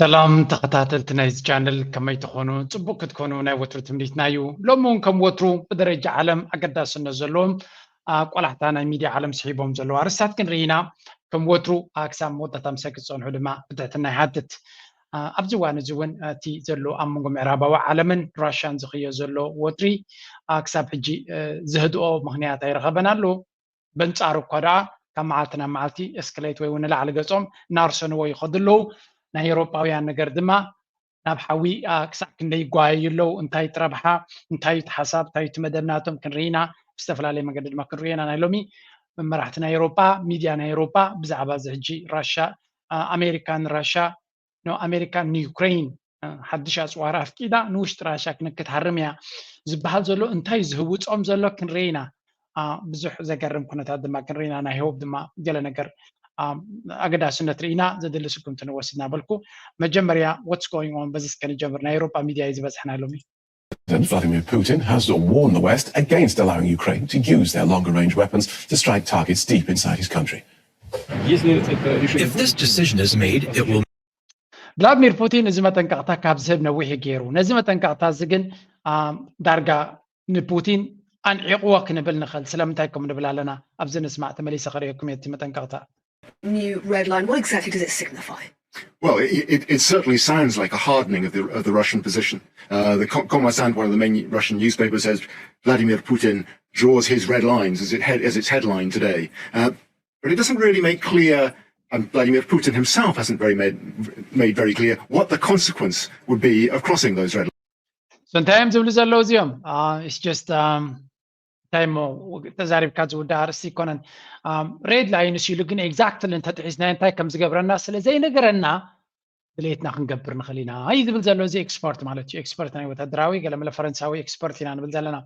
ሰላም ተኸታተልቲ ናይዚ ቻነል፣ ከመይ ትኾኑ? ጽቡቅ ክትኮኑ ናይ ወትሩ ትምኒትና እዩ። ሎሚ እውን ከም ወትሩ ብደረጃ ዓለም ኣገዳስነት ዘለዎም፣ ኣ፣ ቆላሕታ ናይ ሚድያ ዓለም ስሒቦም ዘለዉ ኣርእስታት ክንርኢ ኢና። ከም ወትሩ፣ ኣ፣ ክሳብ መወዳእታ ምሳይ ክትጸንሑ ድማ ብትሕትና ይሓትት። ኣ፣ ኣብዚ እዋን እዚ እውን እቲ ዘሎ ኣብ መንጎ ምዕራባዊ ዓለምን ራሽያን ዝኽዮ ዘሎ ወጥሪ፣ ኣ፣ ክሳብ ሕጂ፣ እ፣ ዘህድኦ ምኽንያት ኣይረኸበን ኣሎ። በንጻሩ እኳ ደኣ ካብ መዓልቲ ናብ መዓልቲ እስክሌት ወይ እውን ንላዕሊ ገጾም እናርሰንዎ ይኸዱ ኣለዉ። ናይ ኤውሮጳውያን ነገር ድማ ናብ ሓዊ፣ ኣ፣ ክሳዕ ክንደይ ይጓየዩ ኣለዉ፣ እንታይ እቲ ረብሓ፣ እንታይ እቲ ሓሳብ፣ እንታይ እቲ መደብ ናቶም ክንርኢ ኢና። ብዝተፈላለየ መገዲ ድማ ክንሪኦ ኢና። ናይ ሎሚ መራሕቲ ናይ ኤውሮጳ፣ ሚድያ ናይ ኤውሮጳ ብዛዕባ እዚ ሕጂ ራሻ፣ ኣ፣ ኣሜሪካ ንራሻ፣ ኖ፣ ኣሜሪካ ንዩክሬን፣ እ፣ ሓድሽ ኣጽዋር ኣፍቂዳ ንውሽጢ ራሻ ክን-፣ ክትሃርም እያ ዝበሃል ዘሎ እንታይ ዝህውጾም ዘሎ ክንርኢ ኢና። ኣ፣ ብዙሕ ዘገርም ኩነታት ድማ ክንርኢ ኢና። ናይ ሆፕ ድማ ገለ ነገር፣ ኣ፣ ኣገዳስነት ርኢና ዘድሊ ስጉምቲ ንወስድ እናበልኩ፣ መጀመርያ what's going on በዚ እስከ ንጀምር። ናይ ኤውሮጳ ሚድያ እዩ ዝበዝሐ ናይ ሎሚ። President Vladimir Putin has warned the West against allowing Ukraine to use their longer range weapons to strike targets deep inside his country. Если это решение If this decision is made, it will ቭላድሚር ፑቲን እዚ መጠንቀቕታ ካብ ዝህብ ነዊሕ እዩ ገይሩ። ነዚ መጠንቀቕታ እዚ ግን፣ ኣ፣ ዳርጋ ንፑቲን ኣንዒቕዎ ክንብል ንኽእል። ስለምንታይ ከም ንብል ኣለና ኣብዚ ንስማዕ። ተመሊሰ ከርእየኩም እየ እቲ መጠንቀቕታ። New red line, what exactly does it signify? Well, it, it, it certainly sounds like a hardening of the, of the Russian position. Uh, the Ko-, Kommersant, one of the main Russian newspapers, says Vladimir Putin draws his red lines as, it head, as its headline today. Uh, but it doesn't really make clear, and Vladimir Putin himself hasn't very made, made very clear, what the consequence would be of crossing those red lines. So እንታይ እዮም ዝብሉ ዘለዉ እዚኦም? Uh, it's just, um, እንታይ እሞ ተዛሪብካ ዝውዳእ ኣርእስቲ ኣይኮነን። Um, ሬድ ላይን እሱ ኢሉ ግን ኤግዛክትሊ እንተጥሒስናዮ እንታይ ከም ዝገብረና ስለ ዘይነገረና ድሌትና ክንገብር ንኽእል ኢና እዩ ዝብል ዘሎ። እዚ ኤክስፐርት ማለት እዩ። ኤክስፐርት ናይ ወታደራዊ ገለመለ ፈረንሳዊ ኤክስፐርት ኢና ንብል ዘለና።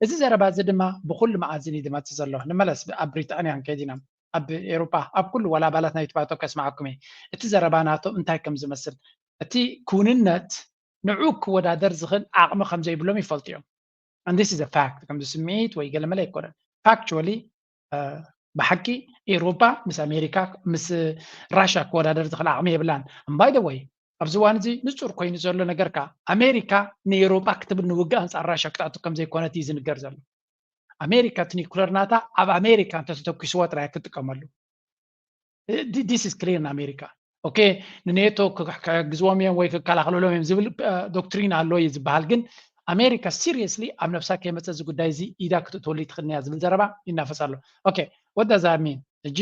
እዚ ዘረባ እዚ ድማ ብኩሉ መኣዝን እዩ ዝመፅእ ዘሎ። ንመለስ ኣብ ብሪጣንያ ክንከይድ ኢና። ኣብ ኤውሮጳ ኣብ ኩሉ ዋላ ኣባላት ናይቲ ባይቶ ከስምዓኩም እየ። እቲ ዘረባ ናቶም እንታይ ከም ዝመስል፣ እቲ ክውንነት ንዑ ክወዳደር ዝኽእል ዓቕሚ ከም ዘይብሎም ይፈልጡ እዮም። And this is a fact። ከምዚ ስምዒት ወይ ገለመለ ኣይኮነን። Factually፣ እ፣ ብሓቂ ኤውሮጳ ምስ ኣሜሪካ ምስ ራሽያ ክወዳደር ዝኽእል ዓቕሚ የብላን። And by the way፣ ኣብዚ እዋን እዚ ንጹር ኮይኑ ዘሎ ነገር ከኣ ኣሜሪካ ንኤውሮጳ ክትብል ንውግእ ኣንጻር ራሽያ ክትኣቱ ከም ዘይኮነት እዩ ዝንገር ዘሎ። ኣሜሪካ እቲ ኒኩለር ናታ ኣብ ኣሜሪካ እንተተተኪስዎ ጥራይ ክትጥቀመሉ። This is clear ንኣሜሪካ። ኦኬ፣ ንኔቶ ክሕግዝዎም እዮም ወይ ክከላኸልሎም እዮም ዝብል፣ እ፣ ዶክትሪን ኣሎ እዩ ዝበሃል። ግን ኣሜሪካ ሲሪየስሊ ኣብ ነብሳ ከይመፀ እዚ ጉዳይ እዚ ኢዳ ክትእትወሉ ይትኽእል እያ ዝብል ዘረባ ይናፈስ ኣሎ። ኦኬ፣ what does that mean? ሕጂ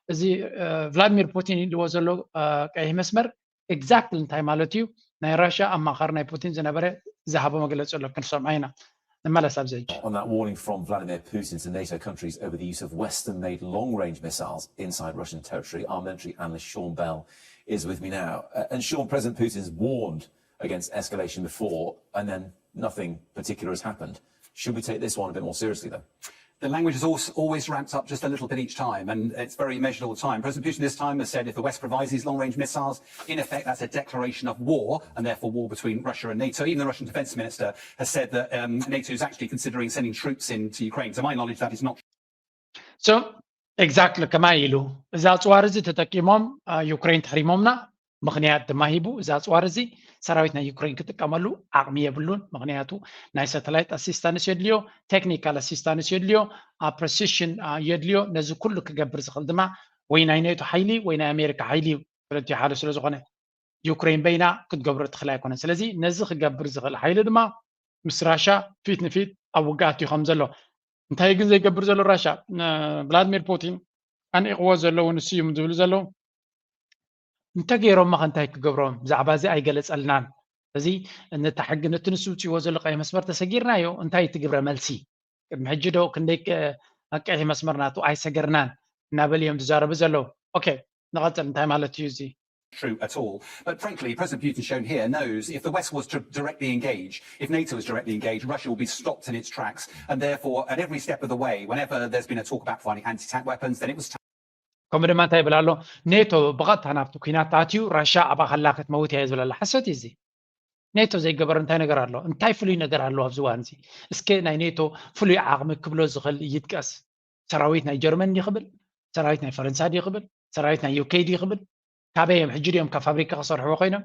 እዚ፣ እ፣ ቭላድሚር ፑቲን ኢልዎ ዘሎ፣ እ፣ ቀይሕ መስመር ኤግዛክትሊ እንታይ ማለት እዩ? ናይ ራሽያ ኣማኻሪ ናይ ፑቲን ዝነበረ ዝሃቦ መግለፂ ኣሎ፣ ክንሰምዖ ኢና። ንመለስ ኣብዚ ሕጂ። On that warning from Vladimir Putin to NATO countries over the use of Western made long range missiles inside Russian territory, our military analyst Sean Bell is with me now. Uh, and Sean, President Putin's warned against escalation before, and then nothing particular has happened. Should we take this one a bit more seriously, though? The language is always, always ramped up just a little bit each time, and it's very measured all the time. President Putin this time has said if the West provides these long range missiles, in effect, that's a declaration of war, and therefore war between Russia and NATO. Even the Russian defense minister has said that um, NATO is actually considering sending troops into Ukraine. To my knowledge, that is not So, exactly ከማይ ኢሉ፣ እዚ ኣፅዋር እዚ ተጠቂሞም፣ አ፣ ዩክሬን ተሕሪሞምና፣ ምኽንያት ድማ ሂቡ። እዚ ኣፅዋር እዚ ሰራዊት ናይ ዩክሬን ክጥቀመሉ ዓቕሚ የብሉን። ምኽንያቱ ናይ ሳተላይት ኣሲስታንስ የድልዮ፣ ቴክኒካል ኣሲስታንስ የድልዮ፣ አ፣ ፕረሲሽን፣ አ፣ የድልዮ። ነዚ ኩሉ ክገብር ዝኽእል ድማ ወይ ናይ ኔቶ ሓይሊ ወይ ናይ ኣሜሪካ ሓይሊ እዩ። ክልቲኡ ሓደ ስለ ዝኾነ ዩክሬን በይና ክትገብሮ ትኽእል ኣይኮነን። ስለዚ ነዚ ክገብር ዝኽእል ሓይሊ ድማ ምስ ራሻ ፊት ንፊት ኣብ ውግኣት እዩ ከም ዘሎ። እንታይ ግን ዘይገብር ዘሎ ራሻ? ን-፣ ቭላድሚር ፑቲን ኣንዒቕዎ ዘለዉ ንሱ እዩ ዝብሉ ዘለዉ። እንተገይሮማ ከ እንታይ ክገብሮም? ብዛዕባ እዚ ኣይገለጸልናን። እዚ ነታ ሕጊ፣ ነቲ ንሱ ውፅእዎ ዘሎ ቀይ መስመር ተሰጊርናዮ፣ እንታይ እቲ ግብረ መልሲ? ቅድሚ ሕጂ ዶ ክንደይ ቀ-፣ ኣብ ቀይሕ መስመር ናቱ ኣይሰገርናን እናበሉ እዮም ዝዛረቡ ዘለዉ። ኦኬ፣ ንቐጽል። እንታይ ማለት እዩ እዚ? True at all. But frankly, President Putin, shown here, knows if the West was to directly engage, if NATO was directly engaged, Russia will be stopped in its tracks. And therefore, at every step of the way, whenever there's been a talk about providing anti tank weapons, then it was time. ከምኡ ድማ እንታይ ይብል ኣሎ? ኔቶ ብቐጥታ ናብቲ ኲናት ኣትዩ ራሻ ኣብኣ ከላ ክትመውት እያ ዝብል ኣሎ። ሓሶት እዩ እዚ። ኔቶ ዘይገበሮ እንታይ ነገር ኣሎ? እንታይ ፍሉይ ነገር ኣሎ ኣብዚ እዋን እዚ? እስከ ናይ ኔቶ ፍሉይ ዓቕሚ ክብሎ ዝኽእል ይጥቀስ። ሰራዊት ናይ ጀርመን ድዩ ክብል? ሰራዊት ናይ ፈረንሳ ድዩ ክብል? ሰራዊት ናይ ዩኬ ድዩ ክብል? ካበይ እዮም? ሕጂ ድዮም ካብ ፋብሪካ ክሰርሕዎ ኮይኖም?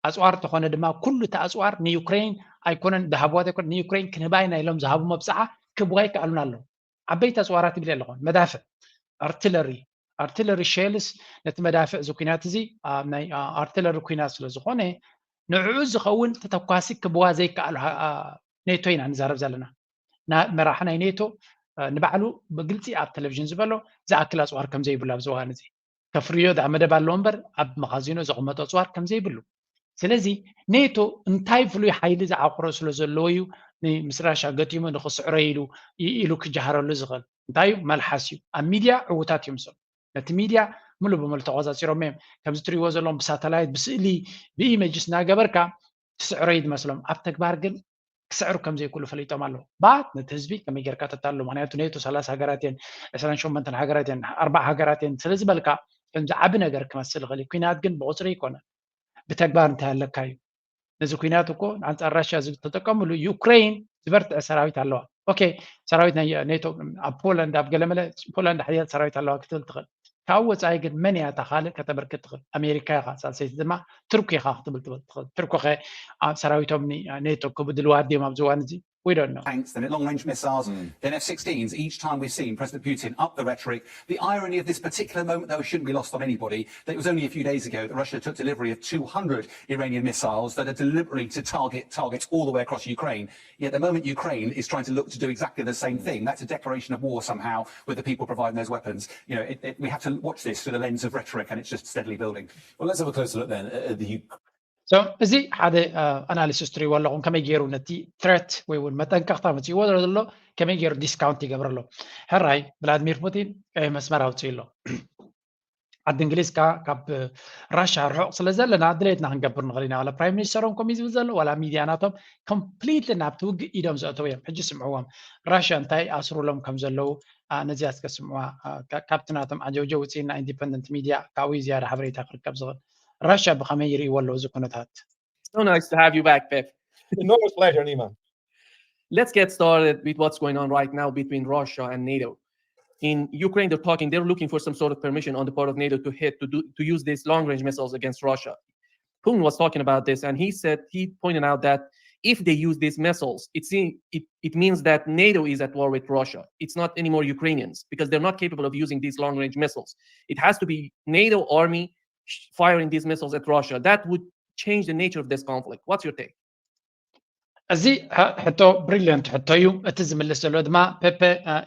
ኣፅዋር ተኾነ ድማ ኩሉ እቲ ኣፅዋር ንዩክሬን ኣይኮነን ዝሃብዋ ዘይኮነ ንዩክሬን ክንህባ ኢና ኢሎም ዝሃቡ መብፅዓ ክህብዋ ይከኣሉን ኣለዉ። ዓበይቲ ኣፅዋራት ይብል ኣለኹ፣ መዳፍዕ፣ ኣርትለሪ፣ ኣርትለሪ ሼልስ ነቲ መዳፍዕ እዚ ኩናት እዚ ኣብ ናይ ኣርትለሪ ኩናት ስለ ዝኾነ ንዕኡ ዝኸውን ተተኳሲ ክህብዋ ዘይከኣሉ ኔቶ ኢና ንዛረብ ዘለና። መራሒ ናይ ኔቶ ንባዕሉ ብግልፂ ኣብ ቴሌቪዥን ዝበሎ ዝኣክል ኣፅዋር ከም ዘይብሉ ኣብዚ እዋን እዚ ከፍርዮ ደኣ መደብ ኣለዎ እምበር ኣብ መኻዚኖ ዘቐመጦ ኣፅዋር ከም ዘይብሉ። ስለዚ ኔቶ እንታይ ፍሉይ ሓይሊ ዝዓቑሮ ስለ ዘለዎ እዩ ምስ ራሻ ገጢሙ ንክስዕሮ ኢሉ ኢሉ ክጀሃረሉ ዝኽእል? እንታይ እዩ? መልሓስ እዩ። ኣብ ሚድያ ዕዉታት እዮም እሶም። ነቲ ሚድያ ሙሉ ብሙሉ ተቆፃፂሮም እዮም። ከምዚ ትሪእዎ ዘለዎም ብሳተላይት ብስእሊ ብኢሜጅስ እናገበርካ ትስዕሮ እዩ ዝመስሎም። ኣብ ተግባር ግን ክስዕሩ ከም ዘይክእሉ ፈሊጦም ኣለዉ። ባት ነቲ ህዝቢ ከመይ ጌርካ ተታልሎ? ምክንያቱ ኔቶ ሰላሳ ሃገራት እየን፣ ዕስራን ሸሞንተን ሃገራት እየን፣ ኣርባዓ ሃገራት እየን ስለ ዝበልካ ከምዚ ዓቢ ነገር ክመስል ይኽእል እዩ። ኩናት ግን ብቁፅሪ ኣይኮነን፣ ብተግባር እንታይ ኣለካ እዩ። ነዚ ኩናት እኮ ኣንፃር ራሽያ ዝተጠቀምሉ ዩክሬን ዝበርትዐ ሰራዊት ኣለዋ። ኦኬ፣ ሰራዊት ናይ ኔቶ ኣብ ፖላንድ ኣብ ገለመለ ፖላንድ ሓያል ሰራዊት ኣለዋ ክትብል ትኽእል። ካብ ወፃኢ ግን መን እያ እታ ካልእ ከተበርክት ትኽእል? ኣሜሪካ ኢኻ፣ ሳልሰይቲ ድማ ቱርኪ ኢኻ ክትብል ትብል ትኽእል። ቱርኪ ኸ ኣብ ሰራዊቶም ኒ- ኔቶ ክብድልዋ ድዮም ኣብዚ እዋን እዚ? We don't know። Tanks, then long range missiles, then F sixteens. Each time we've seen President Putin up the rhetoric. The irony of this particular moment, though, shouldn't be lost on anybody, that it was only a few days ago that Russia took delivery of two hundred Iranian missiles that are deliberately to target targets all the way across Ukraine. Yet the moment Ukraine is trying to look to do exactly the same thing, that's a declaration of war somehow with the people providing those weapons. You know, it, it, we have to watch this through the lens of rhetoric, and it's just steadily building. Well, let's have a closer look then at the Uk- So እዚ ሓደ ኣናሊሲስ ትሪእዎ ኣለኹም ከመይ ገይሩ ነቲ ትረት ወይ እውን መጠንቀቕታ መፅእዎ ዘሎ ከመይ ገይሩ ዲስካውንት ይገብረሎ። ሕራይ ቭላድሚር ፑቲን ቀይ መስመር ኣውፅኡ ኣሎ። ዓዲ እንግሊዝ ከዓ ካብ ራሻ ርሑቕ ስለ ዘለና ድሌትና ክንገብር ንኽእል ኢና። ዋላ ፕራይም ሚኒስተሮም ከምኡ ዝብል ዘሎ ዋላ ሚድያ ናቶም ኮምፕሊትሊ ናብቲ ውግእ ኢዶም ዘእተው እዮም። ሕጂ ስምዕዎም ራሻ እንታይ ኣስሩሎም ከም ዘለዉ ነዚኣ እስከ ስምዕዋ። ካብቲ ናቶም ዓጀውጀው ውፅኢና ኢንዲፐንደንት ሚድያ ካብኡ ዝያዳ ሓበሬታ ክርከብ ዝኽእል። ራሻ ብኸመይ ይርእይዎ ኣለዉ እዚ ኩነታት? So nice to have you back, Pep. Enormous pleasure, Nima. Let's get started with what's going on right now between Russia and NATO. In Ukraine, they're talking, they're looking for some sort of permission on the part of NATO to hit, to do, to use these long-range missiles against Russia. Putin was talking about this, and he said, he pointed out that if they use these missiles, it, seem, it, it means that NATO is at war with Russia. It's not anymore Ukrainians, because they're not capable of using these long-range missiles. It has to be NATO army firing these missiles at Russia. That would change the nature of this conflict. What's your take? እዚ ሕቶ ብሪሊየንት ሕቶ እዩ። እቲ ዝምልስ ዘሎ ድማ ፔፔ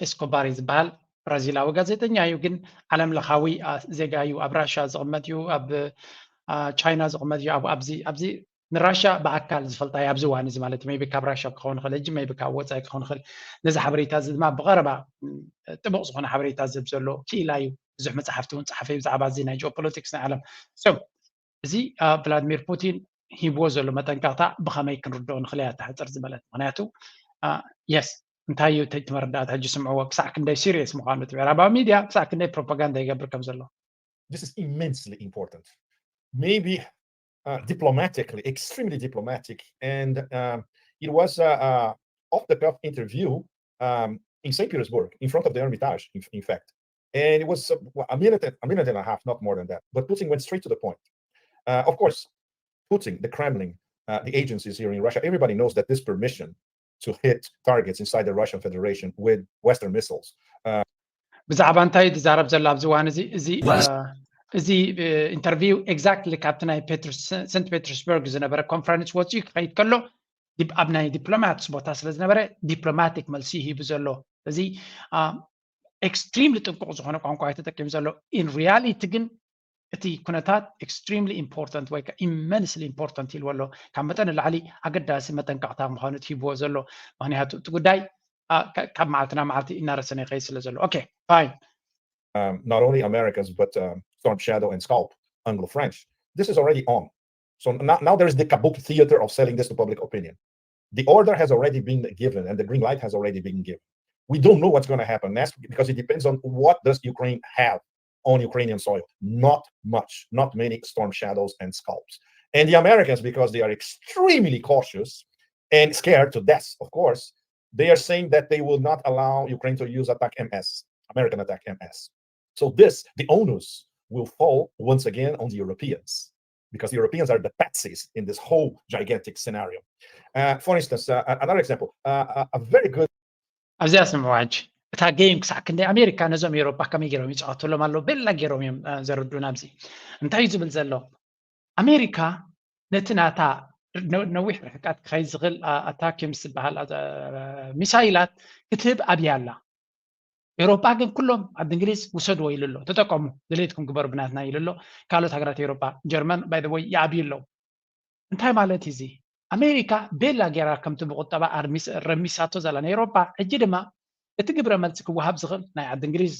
ኤስኮባር እዩ ዝበሃል። ብራዚላዊ ጋዜጠኛ እዩ፣ ግን ዓለም ለኻዊ ዜጋ እዩ። ኣብ ራሻ ዝቕመጥ እዩ፣ ኣብ ቻይና ዝቕመጥ እዩ። ኣብዚ ንራሻ ብኣካል ዝፈልጣ እዩ ኣብዚ እዋን እዚ ማለት ሜቢ ካብ ራሻ ክኸውን ይኽእል፣ ሕጂ ሜቢ ካብ ወፃኢ ክኸውን ይኽእል። ነዚ ሓበሬታ እዚ ድማ ብቐረባ ጥቡቕ ዝኾነ ሓበሬታ ዝህብ ዘሎ ክኢላ እዩ። ብዙሕ መፅሓፍቲ እውን ፀሓፈ እዩ ብዛዕባ እዚ ናይ ጂኦፖለቲክስ ናይ ዓለም። So እዚ ቭላድሚር ፑቲን ሂብዎ ዘሎ መጠንቀቕታ ብኸመይ ክንርድኦ ንኽእል እያ ተሕፅር ዝበለት። ምክንያቱ የስ እንታይ እዩ እቲ መረዳእታ ሕጂ ስምዕዎ ክሳዕ ክንደይ ሲሪየስ ምዃኑ እቲ ምዕራባዊ ሚድያ ክሳዕ ክንደይ ፕሮፓጋንዳ ይገብር ከም ዘሎ። This is immensely important. Maybe uh, diplomatically, extremely diplomatic. And um, it was uh, uh, off the cuff interview um, in Saint Petersburg, in front of the Hermitage, in, in fact. And it was uh, a minute, a minute and a half, not more than that. But Putin went straight to the point. Uh, of course, Putin, the Kremlin, uh, the agencies here in Russia, everybody knows that this permission to hit targets inside the Russian Federation with Western missiles. Uh, ብዛዕባ እንታይ ትዛረብ ዘሎ ኣብዚ እዋን እዚ? እዚ እዚ ኢንተርቪው ኤግዛክትሊ ካብቲ ናይ ሰንት ፔተርስበርግ ዝነበረ ኮንፈረንስ ወፂኡ ክኸይድ ከሎ ኣብ ናይ ዲፕሎማትስ ቦታ ስለ ዝነበረ ዲፕሎማቲክ መልሲ ሂቡ ዘሎ። እዚ ኤክስትሪምሊ ጥንቁቕ ዝኾነ ቋንቋ እዩ ተጠቂሙ ዘሎ። ኢን ሪያሊቲ ግን እቲ ኩነታት ኤክስትሪምሊ ኢምፖርታንት ወይ ኢመንስሊ ኢምፖርታንት ኢልዎ ኣሎ። ካብ መጠን ንላዕሊ ኣገዳሲ መጠንቀቕታ ምዃኑ ሂብዎ ዘሎ። ምክንያቱ እቲ ጉዳይ ካብ መዓልቲ ናብ መዓልቲ እናረሰነ ይኸይድ ስለ ዘሎ። ኦኬ ፋይን። Um, not only Americans, but um, Storm Shadow and Scalp, Anglo French. This is already on. So now, now there is the kabuki theater of selling this to public opinion. The order has already been given and the green light has already been given. We don't know what's going to happen next because it depends on what does Ukraine have on Ukrainian soil. Not much, not many Storm Shadows and Scalps. And the Americans, because they are extremely cautious and scared to death, of course, they are saying that they will not allow Ukraine to use attack M S, American attack M S. So this, the onus will fall once again on the Europeans. because Europeans are the patsies in this whole gigantic scenario. Uh, for instance, uh, another example, uh, a very good ኣብዚኣ ስምዕዋ ሕጂ፣ እታ ጌም ክሳዕ ክንደይ ኣሜሪካ ነዞም ኤውሮጳ ከመይ ገይሮም ይፃወቱሎም ኣለዉ፣ ቤላ ገይሮም እዮም ዘረዱና። ኣብዚ እንታይ እዩ ዝብል ዘሎ? ኣሜሪካ ነቲ ናታ ነዊሕ ርሕቀት ክኸይድ ዝኽእል ኣታኪምስ ዝበሃል ሚሳይላት ክትህብ ኣብያ ኣላ። ኤውሮጳ ግን ኩሎም ዓዲ እንግሊዝ ውሰድዎ ኢሉ ኣሎ፣ ተጠቀሙ፣ ድሌትኩም ግበሩ ብናትና ኢሉ ኣሎ። ካልኦት ሃገራት ኤውሮጳ፣ ጀርመን ባይ ወይ ይኣብዩ ኣለዉ። እንታይ ማለት እዩ እዚ? ኣሜሪካ ቤላ ገይራ ከምቲ ብቁጠባ ረሚሳቶ ዘላ ናይ ኤውሮጳ፣ ሕጂ ድማ እቲ ግብረ መልሲ ክወሃብ ዝኽእል ናይ ዓዲ እንግሊዝ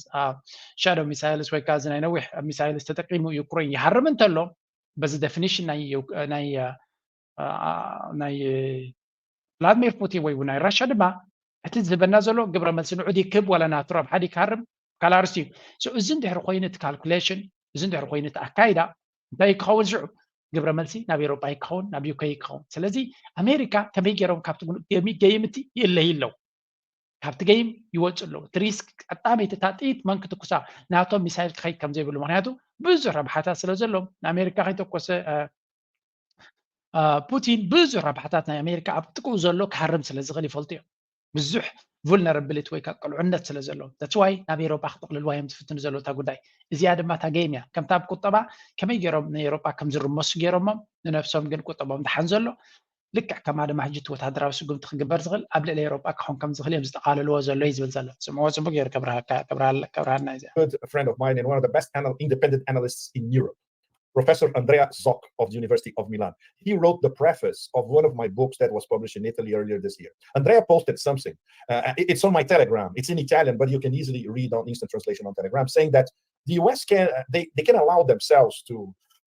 ሻዶ ሚሳይልስ ወይ ከዓ ናይ ነዊሕ ሚሳይልስ ተጠቂሙ ዩክሬን ይሃርም እንተሎ፣ በዚ ዴፊኒሽን ናይ ናይ ቭላድሚር ፑቲን ወይ ናይ ራሻ ድማ እቲ ዝህበና ዘሎ ግብረ መልሲ ንዑ ክብ ወላ ናቱ ረብሓ ክሃርም ካልኣርስቲ እዩ። እዚ እንድሕር ኮይኑ እቲ ካልኩሌሽን፣ እዚ እንድሕር ኮይኑ እቲ ኣካይዳ እንታይ ክኸውን ሽዑ ግብረ መልሲ ናብ ኤውሮጳ ይክኸውን፣ ናብ ዩኬ ይክኸውን። ስለዚ ኣሜሪካ ከመይ ገይሮም ካብቲ ገይምቲ ይእለዩ ኣለዉ፣ ካብቲ ገይም ይወፁ ኣለዉ። እቲ ሪስክ ቀዳመይቲ እታ ጥይት መን ክትኩሳ ናቶም ሚሳይል ክኸይድ ከም ዘይብሉ፣ ምክንያቱ ብዙሕ ረብሓታት ስለ ዘለዎም ንኣሜሪካ ከይተኮሰ ፑቲን ብዙሕ ረብሓታት ናይ ኣሜሪካ ኣብ ጥቅኡ ዘሎ ክሃርም ስለ ዝኽእል ይፈልጡ እዮም። ብዙሕ vulnerability ወይ ከዓ ቅልዑነት ስለ ዘሎ that's why ናብ ኤውሮጳ ክጥቕልልዋ እዮም ዝፍትኑ ዘሎ እታ ጉዳይ። እዚኣ ድማ እታ ጌም እያ። ከምታ ኣብ ቁጠባ ከመይ ገይሮም ንኤውሮጳ ከም ዝርመሱ ገይሮሞም ንነብሶም ግን ቁጠቦም ድሓን ዘሎ ልክዕ ከማ ድማ ሕጂ እቲ ወታደራዊ ስጉምቲ ክግበር ዝኽእል ኣብ ልዕሊ ኤውሮጳ ክኾን ከም ዝኽእል እዮም ዝጠቓልልዎ ዘሎ እዩ ዝብል ዘሎ። ስምዕዎ ጽቡቅ ገይሩ ከብርሃልና እዚኣ። Good friend of mine and one of the best anal- independent analysts in Europe, Professor Andrea Zoc of the University of Milan. He wrote the preface of one of my books that was published in Italy earlier this year. Andrea posted something. Uh, it- it's on my Telegram. It's in Italian, but you can easily read on instant translation on Telegram, saying that the U S can uh, they, they can allow themselves to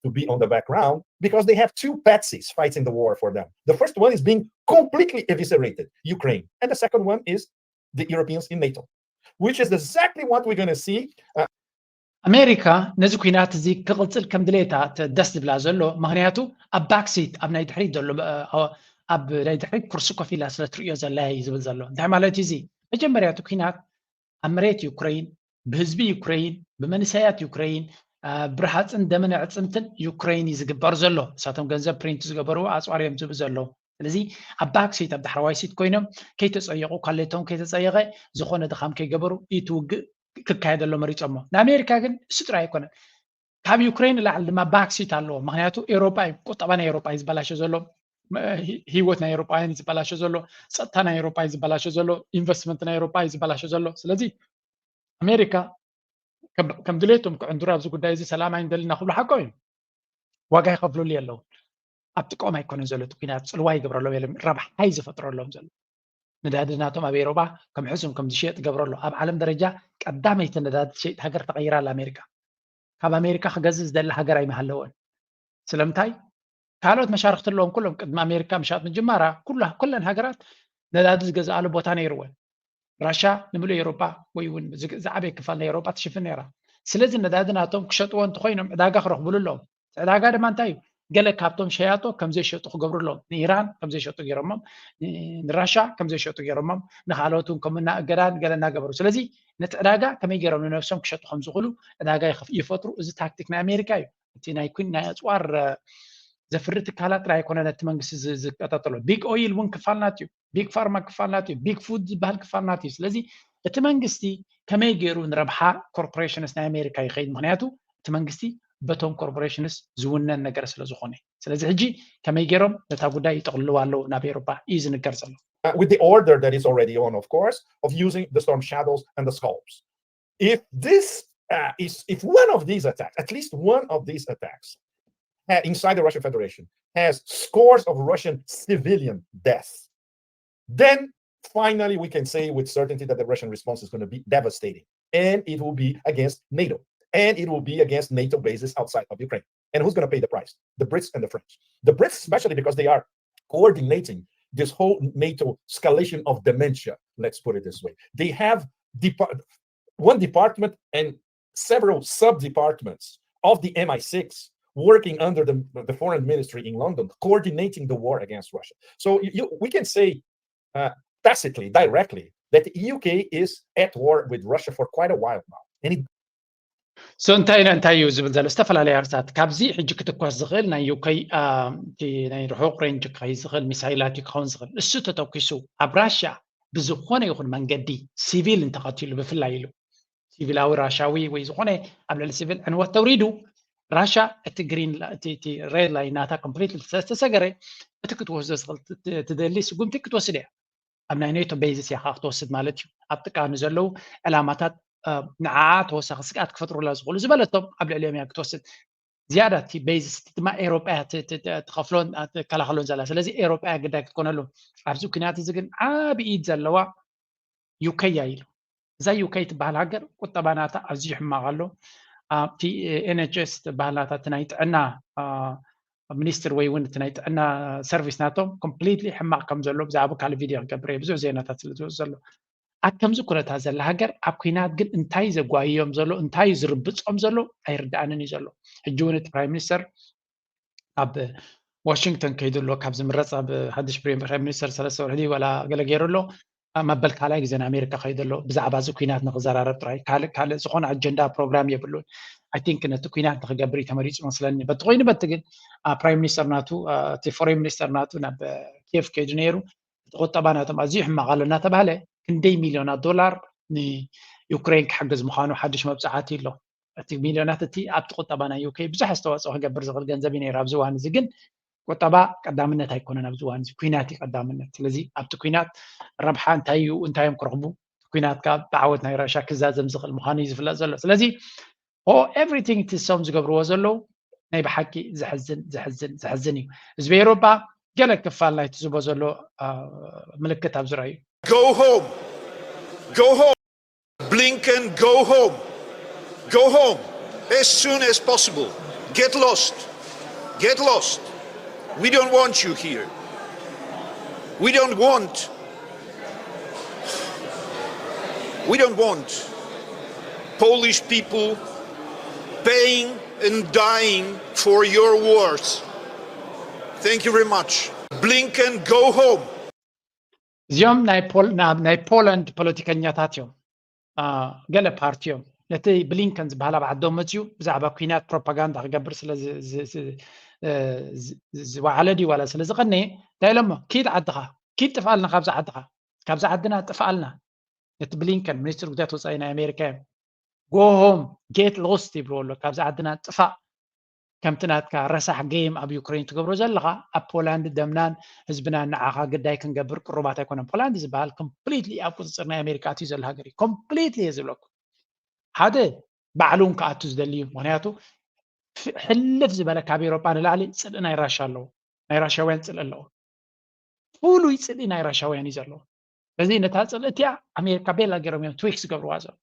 to be on the background because they have two patsies fighting the war for them. The first one is being completely eviscerated, Ukraine, and the second one is the Europeans in NATO, which is exactly what we're going to see. Uh, ኣሜሪካ ነዚ ኩናት እዚ ክቕፅል ከም ድሌታ ተ- ደስ ዝብላ ዘሎ፣ ምክንያቱ ኣብ ባክሲት ኣብ ናይ ድሕሪት ዘሎ እ፣ ኣብ ናይ ድሕሪት ኩርሲ ኮፍ ኢላ ስለ ትርእዮ ዘላ እዩ ዝብል ዘሎ። እንታይ ማለት እዩ እዚ? መጀመርያ እቲ ኩናት ኣብ መሬት ዩክሬን፣ ብህዝቢ ዩክሬን፣ ብመንሰያት ዩክሬን፣ እ፣ ብረሃፅን ደምን ኣዕፅምትን ዩክሬን እዩ ዝግበር ዘሎ። እሳቶም ገንዘብ ፕሪንት ዝገበሩ ኣፅዋር እዮም ዝህቡ ዘለዉ። ስለዚ ኣብ ባክሲት ኣብ ዳሕረዋይ ሲት ኮይኖም ከይተፀየቑ፣ ካሌቶም ከይተፀየቐ፣ ዝኾነ ድኻም ከይገበሩ እቲ ውግእ ክካየደሎ መሪፆሞ። ንኣሜሪካ ግን እሱ ጥራይ ኣይኮነን። ካብ ዩክሬን ንላዕሊ ድማ ባክሲት ኣለዎ። ምክንያቱ ኤውሮጳ እዩ፣ ቁጠባ ናይ ኤውሮጳ እዩ ዝበላሸ ዘሎ፣ ም- ሂ- ህይወት ናይ ኤውሮጳውያን እዩ ዝበላሸ ዘሎ፣ ጸጥታ ናይ ኤውሮጳ እዩ ዝበላሸ ዘሎ፣ ኢንቨስትመንት ናይ ኤውሮጳ እዩ ዝበላሸ ዘሎ። ስለዚ ኣሜሪካ ከም- ከም ድሌቶም ክዕንድሩ ኣብዚ ጉዳይ እዚ ሰላም ኣይንደልና ክብሉ ሓቆ እዩ። ዋጋ ይኸፍሉሉ ኣለዉ። ኣብ ጥቅኦም ኣይኮነን ዘሎ እቲ ኩናት፣ ጽልዋ ይገብረሎም የለን፣ ረብሓ እዩ ዝፈጥረሎም ዘሎ። ነዳዲ ናቶም ኣብ ኤውሮጳ ከም ሕሱም ከም ዝሽየጥ ይገብረሎ። ኣብ ዓለም ደረጃ ቀዳመይቲ ነዳዲ ትሸይጥ ሃገር ተቐይራ ኣላ ኣሜሪካ። ካብ ኣሜሪካ ክገዝእ ዝደሊ ሃገር ኣይምሃለወን። ስለምንታይ? ካልኦት መሻርክቲ ኣለዎም። ኩሎም ቅድሚ ኣሜሪካ ምሻጥ ምጅማራ ኩላ ኩለን ሃገራት ነዳዲ ዝገዝኣሉ ቦታ ነይርወን። ራሻ ንምሉእ ኤውሮጳ ወይ እውን ዝግ- ዝዓበየ ክፋል ናይ ኤውሮጳ ትሽፍን ነይራ። ስለዚ ነዳዲ ናቶም ክሸጥዎ እንተኮይኖም ዕዳጋ ክረኽብሉ ኣለዎም። እቲ ዕዳጋ ድማ እንታይ እዩ? ገለ ካብቶም ሸያጦ ከም ዘይሸጡ ክገብሩ ኣለዎም። ንኢራን ከም ዘይሸጡ ገይሮሞም፣ ን- ንራሻ ከም ዘይሸጡ ገይሮሞም፣ ንካልኦት እውን ከምኡ እና እገዳን ገለ እናገበሩ። ስለዚ ነቲ ዕዳጋ ከመይ ገይሮም ንነብሶም ክሸጡ ከም ዝኽእሉ ዕዳጋ ይኸፍ- ይፈጥሩ። እዚ ታክቲክ ናይ ኣሜሪካ እዩ። እቲ ናይ ኩን ናይ ኣፅዋር እ፣ ዘፍሪ ትካላት ጥራይ ኣይኮነ ነቲ መንግስቲ ዝ- ዝቀጣጠሎ። ቢግ ኦይል እውን ክፋል ናት እዩ። ቢግ ፋርማ ክፋል ናት እዩ። ቢግ ፉድ ዝበሃል ክፋል ናት እዩ። ስለዚ እቲ መንግስቲ ከመይ ገይሩ ንረብሓ ኮርፖሬሽንስ ናይ ኣሜሪካ ይኸይድ? ምክንያቱ እቲ መንግስቲ በቶም ኮርፖሬሽንስ ዝውነን ነገር ስለ ዝኾነ። ስለዚ ሕጂ ከመይ ገይሮም ነታ ጉዳይ ይጠቕልልዋ ኣለዉ ናብ ኤውሮጳ እዩ ዝንገር ዘሎ። uh, with the order that is already on, of course, of using the storm shadows and the scalps. If this uh, is, if one of these attacks, at least one of these attacks uh, inside the Russian Federation has scores of Russian civilian deaths, then finally we can say with certainty that the Russian response is going to be devastating. And it will be against NATO. And it will be against NATO bases outside of Ukraine. And who's going to pay the price? The Brits and the French. The Brits, especially because they are coordinating this whole NATO escalation of dementia, let's put it this way. They have depart- one department and several sub departments of the M I six working under the, the foreign ministry in London, coordinating the war against Russia. So you, you- we can say uh, tacitly, directly, that the U K is at war with Russia for quite a while now. And it So እንታይ እንታይ እዩ ዝብል ዘሎ? ዝተፈላለዩ ኣርሳት ካብዚ ሕጂ ክትኮስ ዝኽእል ናይ ዩከይ ናይ ርሑቕ ሬንጅ ክኸይ ዝኽእል ሚሳይላት እዩ ክኸውን ዝኽእል። እሱ ተተኪሱ ኣብ ራሽያ ብዝኾነ ይኹን መንገዲ ሲቪል እንተቐቲሉ ብፍላይ ኢሉ ሲቪላዊ ራሻዊ ወይ ዝኾነ ኣብ ልዕሊ ሲቪል ዕንወት ተውሪዱ ራሻ እቲ ግሪን እቲ ሬድ ላይን ናታ ኮምፕሊት ዝተሰገረ እቲ ክትወስዶ ትደሊ ስጉምቲ ክትወስድ እያ። ኣብ ናይ ኔቶ ቤዝስ እያ ክትወስድ ማለት እዩ። ኣብ ጥቃ ንዘለዉ ዕላማታት ንዓዓ ተወሳኺ ስግኣት ክፈጥሩላ ዝኽእሉ ዝበለቶም ኣብ ልዕሊኦም እያ ክትወስድ። ዝያዳ እቲ ቤዝስ ድማ ኤሮጳ እያ ትኸፍሎን ትከላኸሎን ዘላ። ስለዚ ኤሮጳ እያ ግዳይ ክትኮነሉ። ኣብዚ ኩናት እዚ ግን ዓቢ ኢድ ዘለዋ ዩከይ እያ ኢሉ። እዛ ዩከይ ትበሃል ሃገር ቁጠባ ናታ ኣዝዩ ሕማቕ ኣሎ። ኣብቲ ኤንኤችኤስ ትበሃል ናታ እቲ ናይ ጥዕና ሚኒስትር ወይ እውን እቲ ናይ ጥዕና ሰርቪስ ናቶም ኮምፕሊትሊ ሕማቕ ከም ዘሎ ብዛዕባ ካልእ ቪድዮ ክገብር እየ ብዙሕ ዜናታት ስለ ዝወፅ ዘሎ። ኣብ ከምዚ ኩነታት ዘላ ሃገር ኣብ ኩናት ግን እንታይ ዘጓይዮም ዘሎ እንታይ ዝርብፆም ዘሎ ኣይርዳኣንን እዩ ዘሎ። ሕጂ እውን እቲ ፕራይም ሚኒስተር ኣብ ዋሽንግተን ከይዱ ኣሎ ካብ ዝምረፅ ኣብ ሓድሽ ፕራይም ሚኒስተር ሰለስተ ወርሒ ዋላ ገለ ገይሩ ኣሎ። መበል ካልኣይ ግዜ ንኣሜሪካ ከይዱ ኣሎ ብዛዕባ እዚ ኩናት ንክዘራረብ ጥራይ ካልእ ካልእ ዝኾነ ኣጀንዳ ፕሮግራም የብሉን። ኣይ ቲንክ ነቲ ኩናት ንክገብር እዩ ተመሪፁ መስለኒ። በቲ ኮይኑ በቲ ግን ፕራይም ሚኒስተር ናቱ እቲ ፎሬን ሚኒስተር ናቱ ናብ ኬፍ ከይዱ ነይሩ። እቲ ቁጠባ ናቶም ኣዝዩ ሕማቕ ኣሎ እናተባሃለ ክንደይ ሚሊዮናት ዶላር ንዩክሬን ክሕግዝ ምዃኑ ሓድሽ መብፃዕቲ ኣሎ። እቲ ሚሊዮናት እቲ ኣብቲ ቁጠባ ናይ ዩኬ ብዙሕ ኣስተዋፅኦ ክገብር ዝኽእል ገንዘብ እዩ ነይሩ። ኣብዚ እዋን እዚ ግን ቁጠባ ቀዳምነት ኣይኮነን። ኣብዚ እዋን እዚ ኩናት እዩ ቀዳምነት። ስለዚ ኣብቲ ኩናት ረብሓ እንታይ እዩ እንታይ እዮም ክረኽቡ ኩናት ካብ ብዓወት ናይ ራሻ ክዛዘም ዝኽእል ምዃኑ እዩ ዝፍለጥ ዘሎ። ስለዚ ኦ ኤቭሪቲንግ እቲ ሰም ዝገብርዎ ዘለዉ ናይ ብሓቂ ዘሕዝን ዘሕዝን ዘሕዝን እዩ። ህዝቢ ኤሮጳ ገለ ክፋል ናይቲ ዝቦ ዘሎ ምልክት ኣብ ዝረኣዩ Go home. Go home. Blinken, go home. Go home as soon as possible. Get lost. Get lost. We don't want you here. We don't want. We don't want Polish people paying and dying for your wars. Thank you very much. Blinken, go home. እዚኦም ናይ ፖላንድ ፖለቲከኛታት እዮም። ገለ ፓርቲ እዮም ነቲ ብሊንከን ዝበሃል ኣብ ዓዶም መፅዩ ብዛዕባ ኩናት ፕሮፓጋንዳ ክገብር ስለ ዝወዓለ ድዩ ዋላ ስለ ዝቐነየ እንታይ ኢሎሞ ኪድ ዓድኻ ኪድ ጥፍኣልና ካብዚ ዓድኻ ካብዚ ዓድና ጥፍኣልና ነቲ ብሊንከን ሚኒስትር ጉዳያት ወፃኢ ናይ ኣሜሪካ እዮም go home get lost ይብልዎ ኣሎ ካብዚ ዓድና ጥፋእ ከምቲ ናትካ ረሳሕ game ኣብ ዩክሬን ትገብሮ ዘለኻ ኣብ ፖላንድ ደምናን ህዝብናን ንዓኻ ግዳይ ክንገብር ቅሩባት ኣይኮነን ፖላንድ ዝበሃል completely ኣብ ቁፅፅር ናይ ኣሜሪካ ኣትዩ ዘሎ ሃገር እዩ completely እየ ዝብለኩም ሓደ ባዕሉ እውን ክኣቱ ዝደሊ እዩ ምክንያቱ ሕልፍ ዝበለ ካብ ኤሮጳ ንላዕሊ ፅልኢ ናይ ራሻ ኣለዎ ናይ ራሻውያን ፅልኢ ኣለዎ ፍሉይ ፅልኢ ናይ ራሻውያን እዩ ዘለዎ በዚ ነታ ፅልኢ እቲኣ ኣሜሪካ ቤላ ገይሮም እዮም ትዊክስ ገብርዋ ዘሎ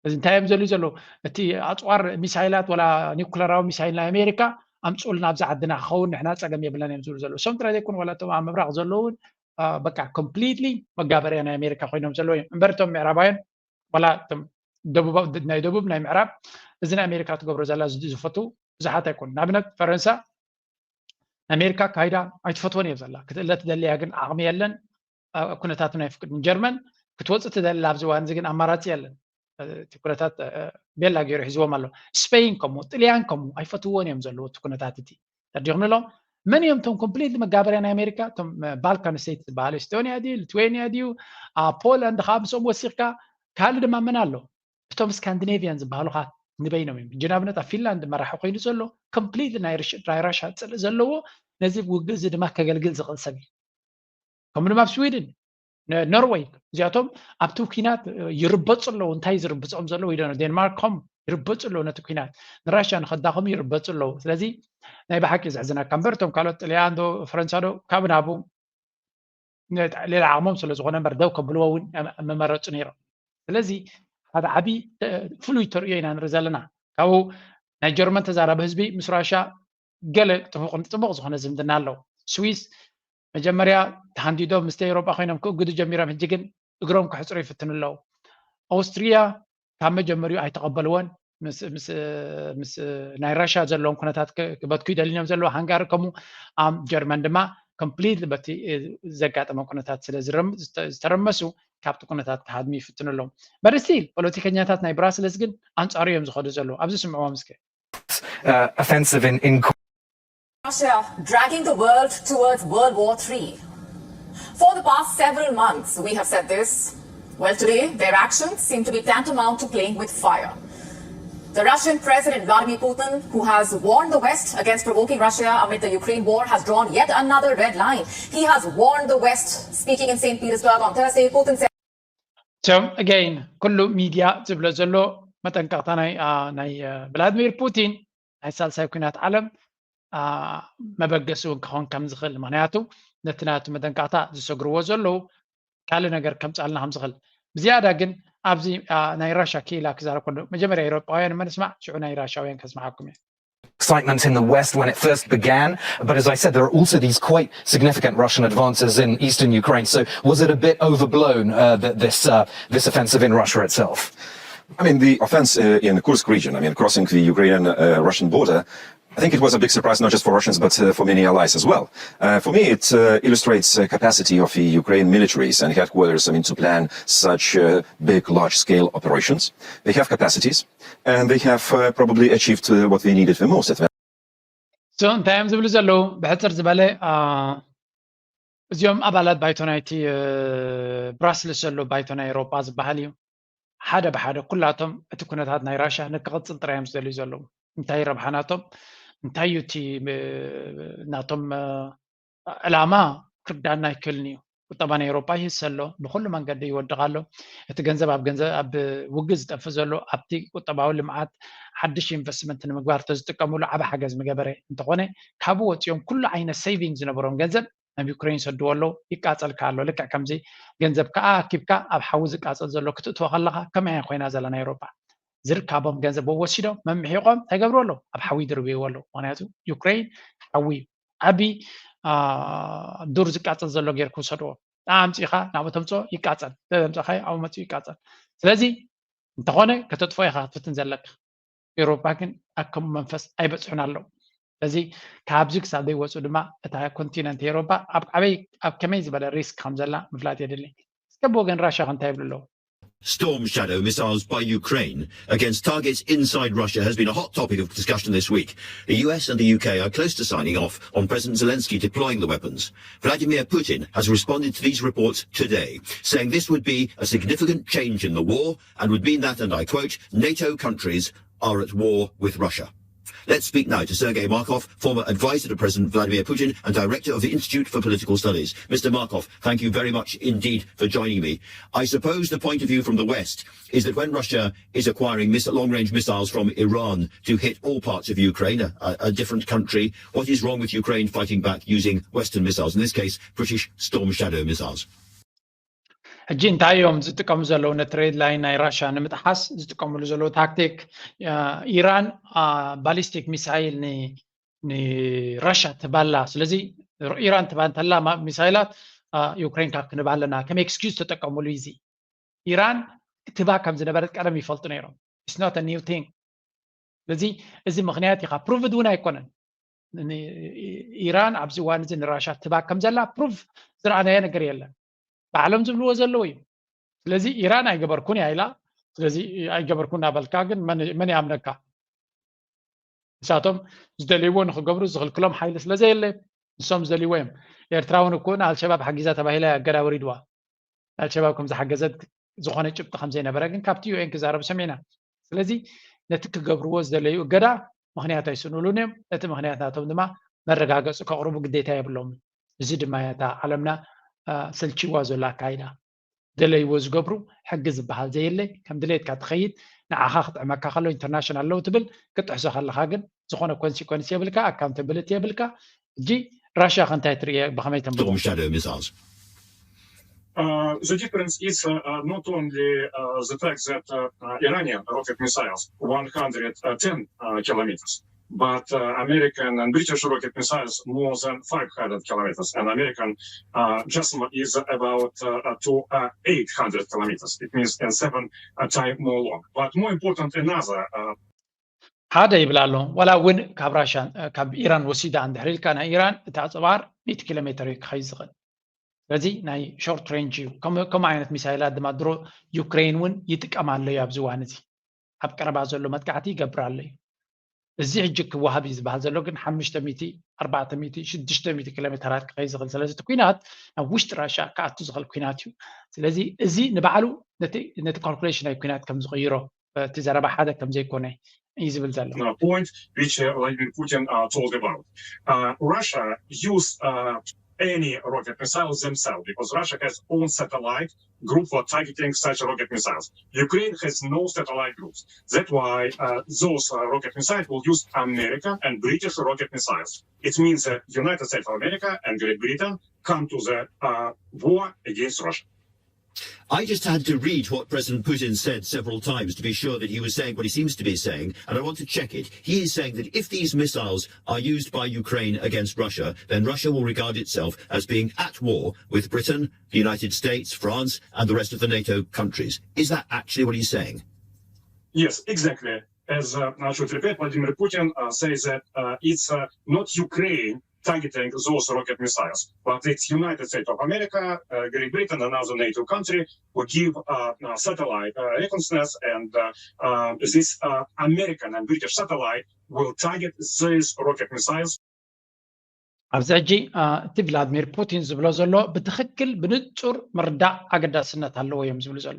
እዚ እንታይ እዮም ዘልዩ ዘለዉ እቲ ኣፅዋር ሚሳይላት ወላ ኒኩለራዊ ሚሳይል ናይ ኣሜሪካ ኣምፅኡልና ኣብዚ ዓድና ክኸውን ንሕና ፀገም የብለን እዮም ዝብሉ ዘለዉ እሶም ጥራይ ዘይኮኑ ዋላ እቶም ኣብ ምብራቕ ዘለዉ እውን በቃ ኮምፕሊትሊ መጋበርያ ናይ ኣሜሪካ ኮይኖም ዘለዉ እዮም እምበር እቶም ምዕራባውያን ዋላ እቶም ደቡብ ናይ ደቡብ ናይ ምዕራብ እዚ ናይ ኣሜሪካ ትገብሮ ዘላ ዝፈቱ ብዙሓት ኣይኮኑ ንኣብነት ፈረንሳ ኣሜሪካ ኣካይዳ ኣይትፈትዎን እየ ዘላ ክትእለ ትደልያ ግን ዓቕሚ የለን ኩነታትን ኣይፍቅድን ጀርመን ክትወፅእ ትደሊ ኣብዚ እዋን እዚ ግን ኣማራፂ የለን እቲ ኩነታት ቤላ ገይሩ ሒዝዎም ኣሎ ስፔን ከምኡ ጥልያን ከምኡ ኣይፈትዎን እዮም ዘለዎ እቲ ኩነታት እቲ ተዲኹምሎም መን እዮም እቶም ኮምፕሊት መጋበርያ ናይ ኣሜሪካ እቶም ባልካን ስቴት ዝበሃሉ ኤስቶኒያ ድዩ ሊትዌኒያ ድዩ ፖላንድ ከዓ ምስኦም ወሲኽካ ካልእ ድማ መን ኣሎ እቶም ስካንዲኔቪያን ዝበሃሉ ከዓ ንበይኖም እዮም ሕጂ ንኣብነት ኣብ ፊንላንድ መራሒ ኮይኑ ዘሎ ኮምፕሊት ናይ ራሻ ፅልኢ ዘለዎ ነዚ ውግእ እዚ ድማ ከገልግል ዝኽእል ሰብ እዩ ከምኡ ድማ ኣብ ስዊድን ኖርወይ እዚኣቶም ኣብቲ ኩናት ይርበፁ ኣለዉ እንታይ ዝርብፆም ዘለዉ ኢለ ዴንማርክ ኮም ይርበፁ ኣለዉ ነቲ ኩናት ንራሽያ ንከዳኸሙ ይርበፁ ኣለዉ ስለዚ ናይ ብሓቂ ዘሕዝነካ እምበር እቶም ካልኦት ጥልያን ዶ ፈረንሳ ዶ ካብ ናቡ ሌላ ዓቕሞም ስለ ዝኾነ እምበር ደው ከብልዎ እውን መመረፁ ነይሮም ስለዚ ሓደ ዓብዪ ፍሉይ ተርእዮ ኢና ንርኢ ዘለና ካብኡ ናይ ጀርመን ተዛራቢ ህዝቢ ምስ ራሻ ገለ ጥቡቕ ጥቡቕ ዝኾነ ዝምድና ኣለዉ ስዊስ መጀመርያ ተሃንዲዶም ምስቲ ኤውሮጳ ኮይኖም ክእግዱ ጀሚሮም ሕጂ ግን እግሮም ክሕፅሩ ይፍትኑ ኣለዉ ኣውስትሪያ ካብ መጀመሪኡ ኣይተቐበልዎን ምስ ናይ ራሽያ ዘለዎም ኩነታት ክበትኩ ይደልዮም ዘለዉ ሃንጋሪ ከምኡ ኣብ ጀርመን ድማ ኮምፕሊትሊ በቲ ዘጋጠመ ኩነታት ስለ ዝተረመሱ ካብቲ ኩነታት ክሃድሙ ይፍትኑ ኣለዉ። But still ፖለቲከኛታት ናይ ብራስለስ ግን ኣንጻሩ እዮም ዝኸዱ ዘለዉ። ኣብዚ ስምዕዎም እስከ። Uh, offensive in, in Russia dragging the world towards World War three. For the past several months, we have said this. Well, today, their actions seem to be tantamount to playing with fire. The Russian President Vladimir Putin, who has warned the West against provoking Russia amid the Ukraine war, has drawn yet another red line. He has warned the West. Speaking in Saint Petersburg on Thursday, Putin said. So again ኩሉ ሚድያ ዝብሎ ዘሎ መጠንቀቕታ ናይ ቭላድሚር ፑቲን ናይ ሳልሳይ ኩናት ዓለም መበገሲ እውን ክኸውን ከም ዝኽእል፣ ምክንያቱ ነቲ ናቱ መጠንቀቕታ ዝሰግርዎ ዘለዉ ካልእ ነገር ከምፃልና ከም ዝኽእል። ብዝያዳ ግን ኣብዚ ናይ ራሻ ክኢላ ክዛረብ ከሎ መጀመርያ ኤውሮጳውያን መነስማዕ፣ ሽዑ ናይ ራሻውያን ከስማዓኩም እየ። excitement in the West when it first began. But as I said, there are also these quite significant Russian advances in eastern Ukraine. So was it a bit overblown, uh, that this, uh, this offensive in Russia itself? I mean, the offense uh, in the Kursk region, I mean, crossing the Ukrainian uh, Russian border, I think it was a big surprise, not just for Russians, but uh, for many allies as well. Uh, for me, it uh, illustrates the capacity of the Ukraine militaries and headquarters, I mean, to plan such uh, big, large-scale operations. They have capacities, and they have uh, probably achieved uh, what they needed the most. So እንታይ እዮም ዝብሉ ዘለዉ? ብሕፅር ዝበለ እዚኦም ኣባላት ባይቶ ናይቲ ብራስልስ ዘሎ ባይቶ ናይ ኤውሮጳ ዝበሃል እዩ። ሓደ ብሓደ ኩላቶም እቲ ኩነታት ናይ ራሻ ንክቕፅል ጥራይ እዮም ዝደልዩ ዘለዉ። እንታይ ረብሓ ናቶም? እንታይ እዩ እቲ ናቶም ዕላማ? ክርዳና ኣይክእልን እዩ። ቁጠባ ናይ ኤውሮጳ ይህሰ ኣሎ፣ ብኩሉ መንገዲ ይወድቕ ኣሎ። እቲ ገንዘብ ኣብ ገንዘብ ኣብ ውግእ ዝጠፍእ ዘሎ ኣብቲ ቁጠባዊ ልምዓት ሓድሽ ኢንቨስትመንት ንምግባር ተዝጥቀምሉ ዓቢ ሓገዝ ምገበረ። እንተኾነ ካብኡ ወፂኦም ኩሉ ዓይነት ሴቪንግ ዝነበሮም ገንዘብ ናብ ዩክሬን ይሰድዎ ኣለዉ። ይቃፀል ከኣ ኣሎ። ልክዕ ከምዚ ገንዘብ ከኣ ኣኪብካ ኣብ ሓዊ ዝቃፀል ዘሎ ክትእትዎ ከለኻ ከመይ እያ ኮይና ዘላ ናይ ኤውሮጳ? ዝርካቦም ገንዘብ ወሲዶም መምሒቖም እንታይ ገብሩ ኣለዉ? ኣብ ሓዊ ይድርብይዎ ኣለዉ። ምክንያቱ ዩክሬን ሓዊ ዓቢ ዱር ዝቃፀል ዘሎ ገይሩ ክውሰድዎ። ኣምፂኻ ናብኡ ተምፅኦ ይቃፀል፣ ዘምፀኻዮ ኣብኡ መፅኡ ይቃፀል። ስለዚ እንተኾነ ከተጥፎ ኢኻ ክትፍትን ዘለካ። ኤውሮፓ ግን ኣብ ከምኡ መንፈስ ኣይበፅሑን ኣለዉ። ስለዚ ካብዚ ክሳብ ዘይወፁ ድማ እታ ኮንቲነንት ኤውሮፓ ኣብ ዓበይ ኣብ ከመይ ዝበለ ሪስክ ከም ዘላ ምፍላጥ የድሊ። እስከ ብወገን ራሻ ከ እንታይ ይብሉ ኣለዉ? Storm shadow missiles by Ukraine against targets inside Russia has been a hot topic of discussion this week. The U S and the U K are close to signing off on President Zelensky deploying the weapons. Vladimir Putin has responded to these reports today, saying this would be a significant change in the war and would mean that, and I quote, NATO countries are at war with Russia. Let's speak now to Sergei Markov, former advisor to President Vladimir Putin and director of the Institute for Political Studies. Mister Markov, thank you very much indeed for joining me. I suppose the point of view from the West is that when Russia is acquiring mis- long range missiles from Iran to hit all parts of Ukraine, a, a different country, what is wrong with Ukraine fighting back using Western missiles, in this case, British Storm Shadow missiles? ሕጂ እንታይ እዮም ዝጥቀሙ ዘለዉ? ነቲ ሬድ ላይን ናይ ራሻ ንምጥሓስ ዝጥቀምሉ ዘለዉ ታክቲክ፣ ኢራን ባሊስቲክ ሚሳይል ንራሻ ትባላ። ስለዚ ኢራን ትባ እንተላ ሚሳይላት ዩክሬን ካብ ክንባ ኣለና ከም ኤክስኪዩዝ ተጠቀሙሉ። እዚ ኢራን ትባ ከም ዝነበረት ቀደም ይፈልጡ ነይሮም። It's not a new thing። ስለዚ እዚ ምክንያት ኢኻ ፕሩቭድ እውን ኣይኮነን። ኢራን ኣብዚ እዋን እዚ ንራሻ ትባ ከም ዘላ ፕሩቭ ዝረኣናዮ ነገር የለን። ባዕሎም ዝብልዎ ዘለዉ እዩ። ስለዚ ኢራን ኣይገበርኩን እያ ኢላ። ስለዚ ኣይገበርኩን እናበልካ ግን መን ይኣምነካ? ንሳቶም ዝደልይዎ ንክገብሩ ዝኽልክሎም ሓይሊ ስለ ዘየለ ንሶም ዝደልይዎ እዮም። ኤርትራ እውን እኮ ንኣልሸባብ ሓጊዛ ተባሂላ እያ እገዳ ወሪድዋ። ኣልሸባብ ከም ዝሓገዘት ዝኾነ ጭብጢ ከም ዘይነበረ ግን ካብቲ ዩ ኤን ክዛረቡ ሰሚዕና። ስለዚ ነቲ ክገብርዎ ዝደለዩ እገዳ ምኽንያት ኣይስእኑሉን እዮም። ነቲ ምኽንያት ናቶም ድማ መረጋገፂ ከቕርቡ ግዴታ የብሎምን። እዚ ድማ እያ እታ ዓለምና ሰልችዋ ዘሎ ኣካይዳ። ደለይዎ ዝገብሩ ሕጊ ዝበሃል ዘየለ ከም ድሌትካ ትኸይድ ንዓኻ ክጥዕመካ ከሎ ኢንተርናሽናል ኣለዉ ትብል ክጥሕሶ ከለኻ ግን ዝኾነ ኮንሲኮንስ የብልካ ኣካውንታብሊቲ የብልካ። ሕጂ ራሽያ ከ እንታይ ትርእየ ብኸመይ ተንብቦ? Storm Shadow missiles. Uh, the difference is uh, uh, not only uh, the fact that uh, uh, Iranian rocket missiles one hundred ten uh, kilometers, but uh, American and British rocket missiles more than five hundred kilometers, and American uh, JASSM is about uh, uh, to uh, eight hundred kilometers. It means in seven uh, time more long. But more important, another uh, ሓደ ይብል ኣሎ። ዋላ እውን ካብ ራሽያ ካብ ኢራን ወሲዳ እንድሕር ኢልካ ናይ ኢራን እቲ ኣፅባር ሚእቲ ኪሎ ሜትር እዩ ክኸይድ ዝኽእል። ስለዚ ናይ short range እዩ። ከምኡ ዓይነት ሚሳይላት ድማ ድሮ ዩክሬን እውን ይጥቀም ኣሎ እዩ ኣብዚ እዋን እዚ። ኣብ ቀረባ ዘሎ መጥቃዕቲ ይገብር ኣሎ እዩ። እዚ ሕጂ ክወሃብ እዩ ዝበሃል ዘሎ ግን ሓሙሽተ ሚእቲ ኣርባዕተ ሚእቲ ሽዱሽተ ሚእቲ ኪሎ ሜተራት ክኸይ ዝኽእል። ስለዚ እቲ ኩናት ናብ ውሽጢ ራሻ ክኣቱ ዝኽእል ኩናት እዩ። ስለዚ እዚ ንባዕሉ ነቲ ካልኩሌሽን ናይ ኩናት ከም ዝቕይሮ እቲ ዘረባ ሓደ ከም ዘይኮነ እዩ ዝብል ዘሎ። Point which uh, Vladimir Putin uh, told about. Uh, Russia use uh, any rocket missiles themselves because Russia has own satellite group for targeting such rocket missiles. Ukraine has no satellite groups. That's why uh, those uh, rocket missiles will use America and British rocket missiles. It means that United States of America and Great Britain come to the uh, war against Russia. I just had to read what President Putin said several times to be sure that he was saying what he seems to be saying, and I want to check it. He is saying that if these missiles are used by Ukraine against Russia, then Russia will regard itself as being at war with Britain, the United States, France, and the rest of the NATO countries. Is that actually what he's saying? Yes, exactly. As uh, I should repeat, Vladimir Putin uh, says that uh, it's uh, not Ukraine targeting those rocket missiles, but it's United States of America, uh, Great Britain, another NATO country who give uh, uh, satellite uh, reconnaissance, and uh, uh, this uh, American and British satellite will target these rocket missiles. ኣብዚ ሕጂ እቲ ቭላድሚር ፑቲን ዝብሎ ዘሎ ብትኽክል ብንጹር ምርዳእ ኣገዳስነት ኣለዎ እዮም ዝብሉ ዘሎ።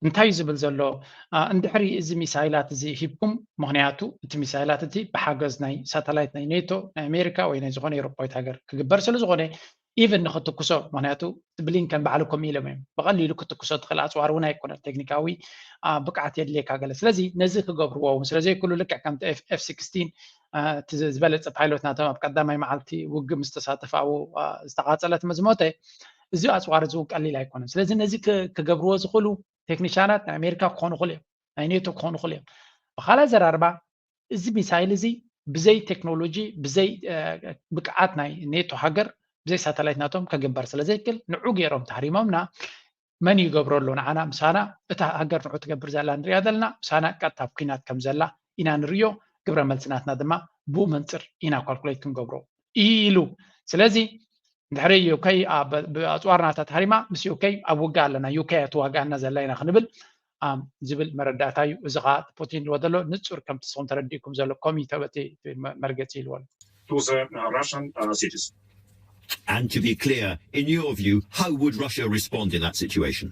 እንታይ እዩ ዝብል ዘሎ? እንድሕሪ እዚ ሚሳይላት እዚ ሂብኩም፣ ምኽንያቱ እቲ ሚሳይላት እቲ ብሓገዝ ናይ ሳተላይት ናይ ኔቶ፣ ናይ ኣሜሪካ ወይ ናይ ዝኾነ ኤሮፓዊት ሃገር ክግበር ስለ ዝኾነ ኢቨን ንክትኩሶ፣ ምክንያቱ ብሊንከን ባዕሉ ከምኡ ኢሎም እዮም፣ ብቐሊሉ ክትኩሶ ትኽእል ኣፅዋር እውን ኣይኮነን፣ ቴክኒካዊ ብቅዓት የድልየካ ገለ። ስለዚ ነዚ ክገብርዎ እውን ስለዘይክሉ ልክዕ ከምቲ ኤፍ ስክስቲን ዝበለፀ ፓይሎት ናቶም ኣብ ቀዳማይ መዓልቲ ውግእ ምስ ተሳተፈ ኣብኡ ዝተቃፀለት ምስ ሞተ፣ እዚ ኣፅዋር እዚ እውን ቀሊል ኣይኮነን። ስለዚ ነዚ ክገብርዎ ዝኽእሉ ቴክኒሻናት ናይ ኣሜሪካ ክኾኑ ይኽእሉ እዮም፣ ናይ ኔቶ ክኾኑ ይኽእሉ እዮም። ብካልእ ኣዘራርባ እዚ ሚሳይል እዚ ብዘይ ቴክኖሎጂ ብዘይ ብቅዓት ናይ ኔቶ ሃገር ብዘይ ሳተላይት ናቶም ከግበር ስለ ዘይክእል ንዑ ገይሮም ተሃሪሞምና መን ይገብሮ ኣሎ ንዓና ምሳና እታ ሃገር ንዑ ትገብር ዘላ ንሪኣ ዘለና ምሳና ቀጥታ ኣብ ኩናት ከም ዘላ ኢና ንርዮ ግብረ መልሲ ናትና ድማ ብኡ መንፅር ኢና ካልኩሌት ክንገብሮ ኢሉ ስለዚ እንድሕሪ ዩከይ ብኣፅዋር ናታ ተሃሪማ ምስ ዩከይ ኣብ ውጋ ኣለና ዩከይ ኣትዋጋኣና ዘላ ኢና ክንብል ዝብል መረዳእታ እዩ። እዚ ከዓ ፑቲን ዝዎ ዘሎ ንፁር ከምቲ ስኹም ተረዲእኩም ዘሎ ኮሚተ በቲ መርገፂ ኢልዎ ኣሎ። to the uh, Russian uh, cities. And to be clear, in your view, how would Russia respond in that situation?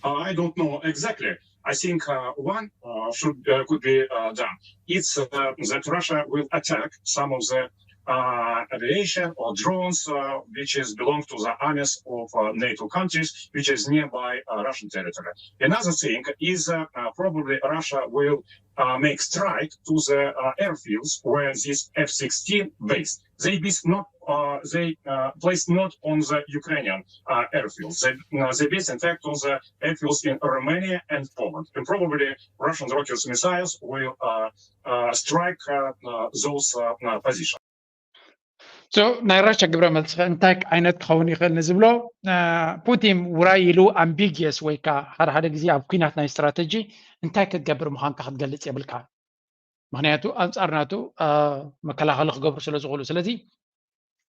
Uh, I don't know exactly. I think uh, one uh, should uh, could be uh, done. It's uh, that Russia will attack some of the uh, aviation or drones uh, which is belong to the armies of uh, NATO countries, which is nearby uh, Russian territory. Another thing is uh, uh, probably Russia will uh, make strike to the uh, airfields where this F sixteen based. They based not uh, they uh, placed not on the Ukrainian uh, airfields. They, uh, they based in fact on the airfields in Romania and Poland. And probably Russian rocket missiles will uh, uh, strike uh, uh, those uh, uh, positions. So ናይ ራሻ ግብረ መልሲ እንታይ ዓይነት ክኸውን ይኽእል ንዝብሎ ፑቲን ውራይ ኢሉ ኣምቢጊየስ ወይ ከዓ ሓደ ሓደ ግዜ ኣብ ኩናት ናይ ስትራተጂ እንታይ ክትገብር ምዃንካ ክትገልፅ የብልካ። ምክንያቱ ኣንፃር ናቱ መከላኸሊ ክገብሩ ስለ ዝኽእሉ ስለዚ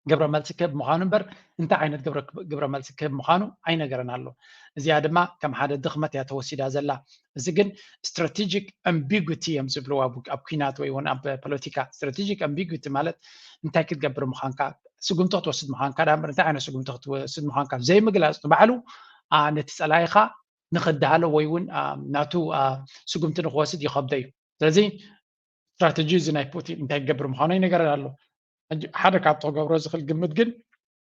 ግብረ መልሲ ክህብ ምዃኑ እምበር እንታይ ዓይነት ግብረ መልሲ ክህብ ምዃኑ ኣይነገረን ኣሎ። እዚኣ ድማ ከም ሓደ ድኽመት እያ ተወሲዳ ዘላ። እዚ ግን ስትራቴጂክ ኣምቢጉቲ እዮም ዝብልዎ ኣብ ኩናት ወይ እውን ኣብ ፖለቲካ። ስትራቴጂክ ኣምቢጉቲ ማለት እንታይ ክትገብር ምዃንካ ስጉምቲ ክትወስድ ምዃንካ ዳ እንታይ ዓይነት ስጉምቲ ክትወስድ ምዃንካ ዘይምግላፅ ንባዕሉ ነቲ ፀላኢኻ ንክዳሃሎ ወይ እውን ናቱ ስጉምቲ ንክወስድ ይኸብዶ እዩ። ስለዚ ስትራተጂ እዚ ናይ ፑቲን እንታይ ክገብር ምዃኑ ይነገረን ኣሎ። ሓደ ካብቲ ክገብሮ ዝኽእል ግምት ግን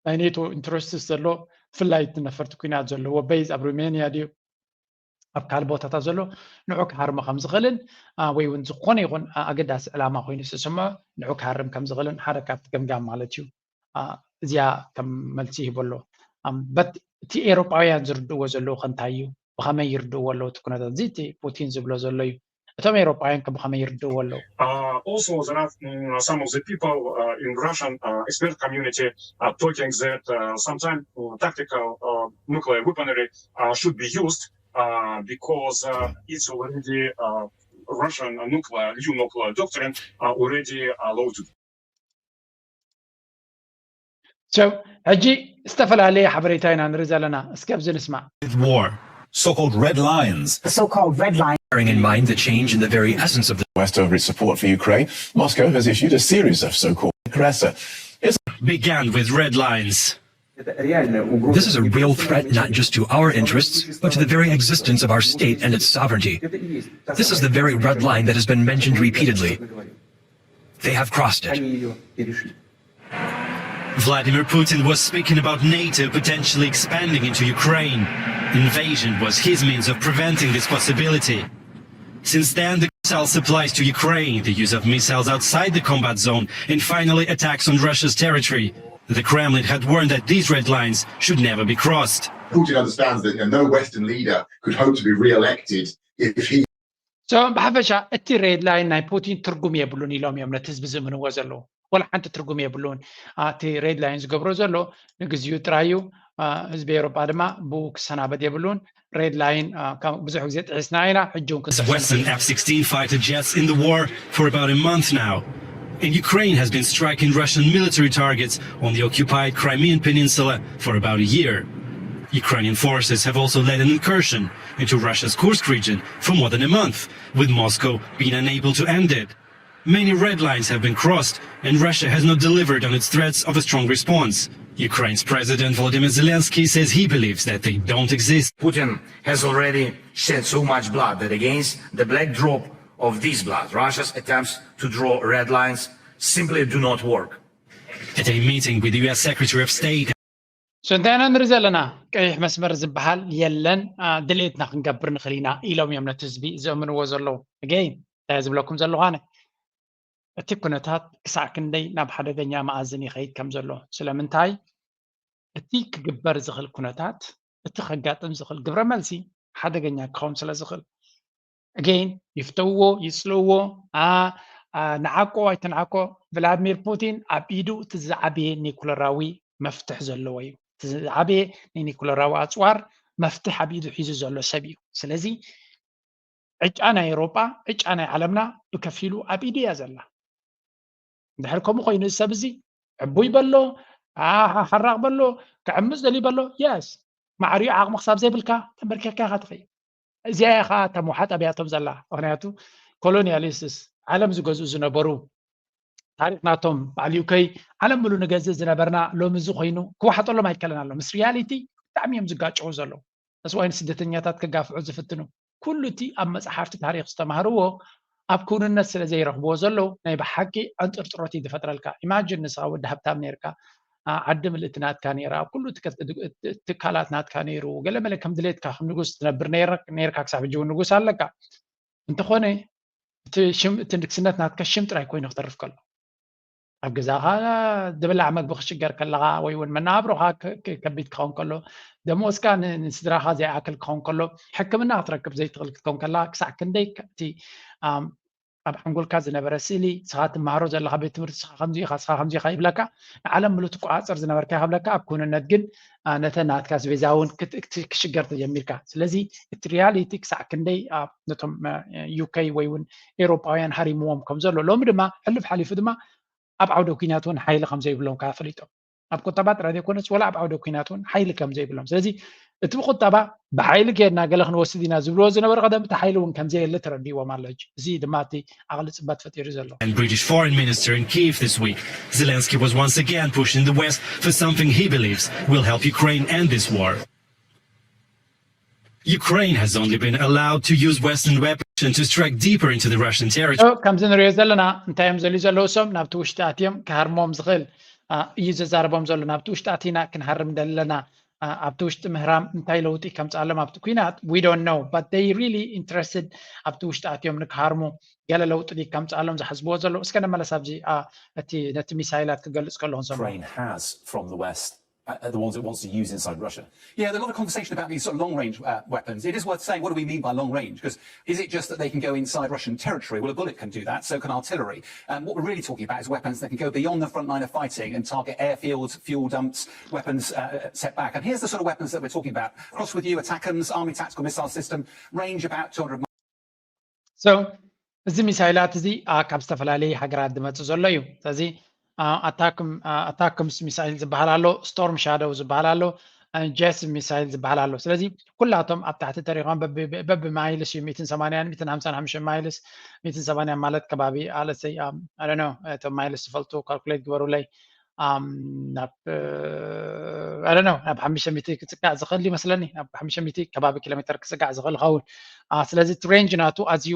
ናይ ኔቶ ኢንትረስትስ ዘሎ ብፍላይ እቲ ነፈርቲ ኩናት ዘለዎ በይዝ ኣብ ሩሜንያ ድዩ ኣብ ካልእ ቦታታት ዘሎ ንዑ ክሃርሞ ከም ዝኽእልን ወይ እውን ዝኾነ ይኹን ኣገዳሲ ዕላማ ኮይኑ ዝተሰምዖ ንዑ ክሃርም ከም ዝኽእልን ሓደ ካብቲ ገምጋም ማለት እዩ። እዚኣ ከም መልሲ ይህበሎ በት እቲ ኤሮጳውያን ዝርድእዎ ዘለዉ ከንታይ እዩ ብኸመይ ይርድእዎ ኣለዉ እቲ ኩነታት እዚ እቲ ፑቲን ዝብሎ ዘሎ እዩ። እቶም ኤውሮጳውያን ከ ብኸመይ ይርድእዎ ኣለዉ? Uh, also, there are mm, some of the people uh, in Russian uh, expert community are talking that uh, sometimes uh, tactical uh, nuclear weaponry uh, should be used uh, because uh, it's already uh, Russian nuclear, new nuclear doctrine uh, already allowed to. ሕጂ ዝተፈላለየ ሓበሬታ ኢና ንርኢ ዘለና። እስኪ ኣብዚ ንስማዕ። With war, so-called red lines. The so-called red line. Bearing in mind the change in the very essence of the West over its support for Ukraine, Moscow has issued a series of so-called aggressor. Began with red lines. This is a real threat not just to our interests, but to the very existence of our state and its sovereignty. This is the very red line that has been mentioned repeatedly. They have crossed it. Vladimir Putin was speaking about NATO potentially expanding into Ukraine. Invasion was his means of preventing this possibility. Since then, the missile supplies to Ukraine, the use of missiles outside the combat zone, and finally attacks on Russia's territory. The Kremlin had warned that these red lines should never be crossed. Putin understands that you know, no Western leader could hope to be re-elected if he ብሓፈሻ እቲ ሬድ ላይን ናይ ፑቲን ትርጉም የብሉን ኢሎም እዮም ነቲ ህዝቢ ዝእምንዎ ዘለዉ። ወላ ሓንቲ ትርጉም የብሉን። እቲ ሬድ ላይን ዝገብሮ ዘሎ ንግዚኡ ጥራይ እዩ። ህዝቢ ኤውሮጳ ድማ ብኡ ክሰናበድ የብሉን። ሬድ ላይን ብዙሕ ግዜ ጥሒስና ኢና። ሕጂ እውን Western F sixteen fighter jets in the war for about a month now. And Ukraine has been striking Russian military targets on the occupied Crimean Peninsula for about a year. Ukrainian forces have also led an incursion into Russia's Kursk region for more than a month, with Moscow being unable to end it. Many red lines have been crossed, and Russia has not delivered on its threats of a strong response. Ukraine's President Volodymyr Zelensky says he believes that they don't exist. Putin has already shed so much blood that against the black drop of this blood, Russia's attempts to draw red lines simply do not work. At a meeting with the U S Secretary of State እንታይ ኢና ንርኢ ዘለና? ቀይሕ መስመር ዝበሃል የለን። ድሌትና ክንገብር ንኽእል ኢና ኢሎም እዮም ነቲ ህዝቢ ዘእምንዎ ዘለዉ። ገይ እንታይ ዝብለኩም ዘለኹ ኣነ፣ እቲ ኩነታት ክሳዕ ክንደይ ናብ ሓደገኛ መኣዝን ይኸይድ ከም ዘሎ። ስለምንታይ? እቲ ክግበር ዝኽእል ኩነታት፣ እቲ ከጋጥም ዝኽእል ግብረ መልሲ ሓደገኛ ክኸውን ስለ ዝኽእል። Again ይፍተውዎ ይፅልእዎ፣ ንዓቆ ኣይትንዓቆ፣ ቭላድሚር ፑቲን ኣብ ኢዱ እቲ ዝዓበየ ኒኩለራዊ መፍትሕ ዘለዎ እዩ። እቲ ዝዓበየ ናይ ኒኩለራዊ ኣፅዋር መፍትሕ ኣብ ኢዱ ሒዙ ዘሎ ሰብ እዩ። ስለዚ ዕጫ ናይ ኤውሮጳ፣ ዕጫ ናይ ዓለምና ብከፊሉ ኣብ ኢዱ እያ ዘላ። እንድሕር ከምኡ ኮይኑ እዚ ሰብ እዚ ዕቡይ በሎ፣ ሓራቕ በሎ፣ ክዕምፅ ደልዩ በሎ፣ የስ ማዕሪኡ ዓቕሚ ክሳብ ዘይብልካ ተንበርኪኽካ ኢኻ ትኸይድ። እዚኣ እያ ከዓ እታ መውሓጥ ኣብያቶም ዘላ። ምክንያቱ ኮሎኒያሊስትስ ዓለም ዝገዝኡ ዝነበሩ ታሪክ ናቶም በዓል ዩከይ ዓለም ምሉ ንገዝእ ዝነበርና ሎሚ እዚ ኮይኑ ክወሓጠሎም ኣይከለን ኣሎ። ምስ ሪያሊቲ ብጣዕሚ እዮም ዝጋጨው ዘለዉ። ተስዋይ ንስደተኛታት ክጋፍዑ ዝፍትኑ ኩሉ እቲ ኣብ መፅሓፍቲ ታሪክ ዝተማህርዎ ኣብ ክውንነት ስለ ዘይረኽብዎ ዘለዉ ናይ ብሓቂ ዕንጥርጥሮት እዩ ዝፈጥረልካ። ኢማጅን ንስኻ ወዲ ሃብታም ነርካ፣ ዓዲ ምልእቲ ናትካ ነይራ፣ ኩሉ ትካላት ናትካ ነይሩ፣ ገለመለ ከም ድሌትካ ከም ንጉስ ትነብር ነርካ፣ ክሳብ ሕጂ እውን ንጉስ ኣለካ። እንተኾነ እቲ ሽም እቲ ንግስነት ናትካ ሽም ጥራይ ኮይኑ ክተርፍ ከሎ ኣብ ገዛኻ ዝብላዕ መግቢ ክሽገር ከለኻ ወይ እውን መነባብሮኻ ከቢድ ክኸውን ከሎ ደሞዝካ ንስድራኻ ዘይኣክል ክኸውን ከሎ ሕክምና ክትረክብ ዘይትኽእል ክትከውን ከለኻ ክሳዕ ክንደይ እቲ ኣብ ሓንጎልካ ዝነበረ ስእሊ ስኻ ትመሃሮ ዘለኻ ቤት ትምህርቲ ስኻ ከምዚ ኢኻ ስኻ ከምዚ ኢኻ ይብለካ ንዓለም ምሉ ትቆፃፀር ዝነበርካ ይኸብለካ ኣብ ክውንነት ግን ነተ ናትካ ስቤዛ እውን ክሽገር ተጀሚርካ ስለዚ እቲ ሪያሊቲ ክሳዕ ክንደይ ነቶም ዩከይ ወይ እውን ኤውሮጳውያን ሃሪምዎም ከም ዘሎ ሎሚ ድማ ሕልፍ ሓሊፉ ድማ ኣብ ዓውደ ኩናት እውን ሓይሊ ከም ዘይብሎም ከዓ ፈሊጦም ኣብ ቁጠባ ጥራይ ዘይኮነስ ወላ ኣብ ዓውደ ኩናት እውን ሓይሊ ከም ዘይብሎም ስለዚ እቲ ብቁጠባ ብሓይሊ ጌርና ገለ ክንወስድ ኢና ዝብልዎ ዝነበሩ ቀደም እቲ ሓይሊ እውን ከም ዘየለ ተረዲዎም ኣሎ ሕጂ እዚ ድማ እቲ ዓቕሊ ፅበት ፈጢሩ ዘሎ And British Foreign Minister in Kyiv this week. Zelensky was once again pushing the West for something he believes will help Ukraine end this war. Ukraine has only been allowed to use Western weapons and to strike deeper into the Russian territory. ከምዚ ንሪኦ ዘለና እንታይ እዮም ዘልዩ ዘለዉ እሶም ናብቲ ውሽጢ ኣትዮም ክሃርሞም ዝኽእል እዩ ዘዛርቦም ዘሎ ናብቲ ውሽጢ ኣቲና ክንሃርም ደለና ኣብቲ ውሽጢ ምህራም እንታይ ለውጢ ከምፅኣሎም ኣብቲ ኩናት we don't know but they really interested ኣብቲ ውሽጢ ኣትዮም ንክሃርሙ ገለ ለውጢ ከምፅኣሎም ዝሓስብዎ ዘለዉ እስከ ንመለስ ኣብዚ እቲ ነቲ ሚሳይላት ክገልፅ ከለኹ ንሰምዖ Ukraine has from the West uh, the ones it wants to use inside Russia. Yeah, there's a lot of conversation about these sort of long-range uh, weapons. It is worth saying, what do we mean by long-range? Because is it just that they can go inside Russian territory? Well, a bullet can do that, so can artillery. Um, what we're really talking about is weapons that can go beyond the front line of fighting and target airfields, fuel dumps, weapons uh, set back. And here's the sort of weapons that we're talking about. Cross with you, ATACMS, Army Tactical Missile System, range about two hundred So, እዚ ሚሳይላት እዚ ካብ ዝተፈላለየ ሃገራት ዝመፅእ ዘሎ እዩ። ስለዚ ኣታክምስ ሚሳይል ዝበሃል ኣሎ፣ ስቶርም ሻዶው ዝበሃል ኣሎ፣ ጀስም ሚሳይል ዝበሃል ኣሎ። ስለዚ ኩላቶም ኣብ ታሕቲ ተሪኾም በቢ ማይልስ እዩ፣ ሚእትን ሰማንያን ሚእትን ሓምሳን ሓሙሽተ ማይልስ። ሚእትን ሰማንያን ማለት ከባቢ ኣለሰይ ኣለ እቶም ማይልስ ዝፈልጡ ካልኩሌት ግበሩለይ። ናብ ኣለ ናብ ሓሙሽተ ሚእቲ ክፅጋዕ ዝኽእል ይመስለኒ፣ ናብ ሓሙሽተ ሚእቲ ከባቢ ኪሎ ሜትር ክፅጋዕ ዝኽእል ይኸውን። ስለዚ እቲ ሬንጅ ናቱ ኣዝዩ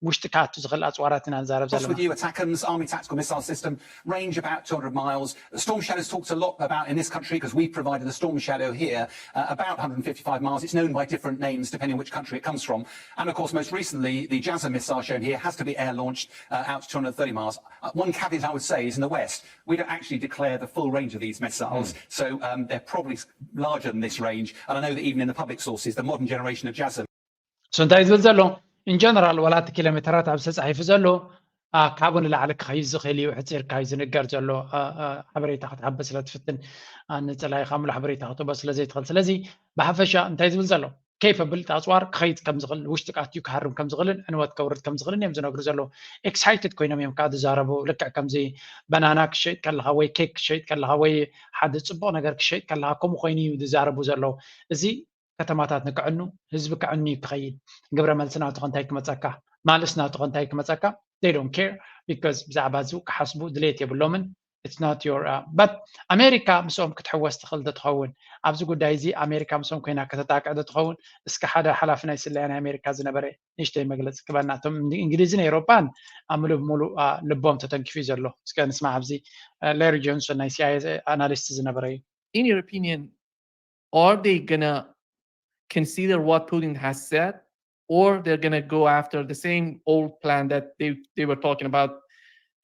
ውሽጢ ክኣቱ ዝኽእል ኣፅዋራት ኢና ንዛረብ ዘለና። With you, ATACMS Army Tactical Missile System, range about two hundred miles. The Storm Shadow's talked a lot about in this country because we provided the Storm Shadow here, uh, about one hundred fifty-five miles. It's known by different names depending on which country it comes from. And of course, most recently, the JASSM missile shown here has to be air launched uh, out to two hundred thirty miles. Uh, one caveat I would say is in the West, we don't actually declare the full range of these missiles. So um, they're probably larger than this range. And I know that even in the public sources, the modern generation of JASSM so እንታይ ዝብል ዘሎ? In general ዋላ እቲ ኪሎ ሜትራት ኣብ ዝተፃሒፉ ዘሎ ካብኡ ንላዕሊ ክኸይድ ዝኽእል እዩ፣ ሕፂርካ እዩ ዝንገር ዘሎ። ሓበሬታ ክትሃበ ስለ ትፍትን፣ ንፀላኢኻ ምሉእ ሓበሬታ ክትህቦ ስለ ዘይትኽእል። ስለዚ ብሓፈሻ እንታይ ዝብል ዘሎ? ኬፐብል ኣፅዋር ክኸይድ ከም ዝኽእል፣ ውሽጢ ኣትዩ ክሃርም ከም ዝኽእልን ዕንወት ከውርድ ከም ዝኽእልን እዮም ዝነግሩ ዘለዉ። ኤክሳይትድ ኮይኖም እዮም ከዓ ዝዛረቡ። ልክዕ ከምዚ በናና ክሸይጥ ከለኻ ወይ ኬክ ክሸይጥ ከለኻ ወይ ሓደ ፅቡቕ ነገር ክሸይጥ ከለኻ ከምኡ ኮይኑ እዩ ዝዛረቡ ዘለዉ። እዚ ከተማታት ንክዕኑ፣ ህዝቢ ክዕኑ እዩ ክኸይድ። ግብረ መልሲ ናቱ ከ እንታይ ክመፀካ? ማልስ ናቱ ከ እንታይ ክመፀካ? They don't care because ብዛዕባ እዚ ክሓስቡ ድሌት የብሎምን። It's not your uh, but ኣሜሪካ ምስኦም ክትሕወስ ትኽእል ዶ ትኸውን? ኣብዚ ጉዳይ እዚ ኣሜሪካ ምስኦም ኮይና ከተጣቅዕ ዶ ትኸውን? እስኪ ሓደ ሓላፊ ናይ ስለያ ናይ ኣሜሪካ ዝነበረ ንእሽተይ መግለፂ ክበና። እቶም እንግሊዝን ኤውሮጳን ኣብ ምሉእ ብምሉእ ልቦም ተተንኪፉ እዩ ዘሎ። እስከ ንስማዕ። ኣብዚ ሌሪ ጆንሶን ናይ ሲኣይኤ ኣናሊስት ዝነበረ እዩ። In your opinion, are they gonna consider what Putin has said, or they're gonna go after the same old plan that they, they were talking about,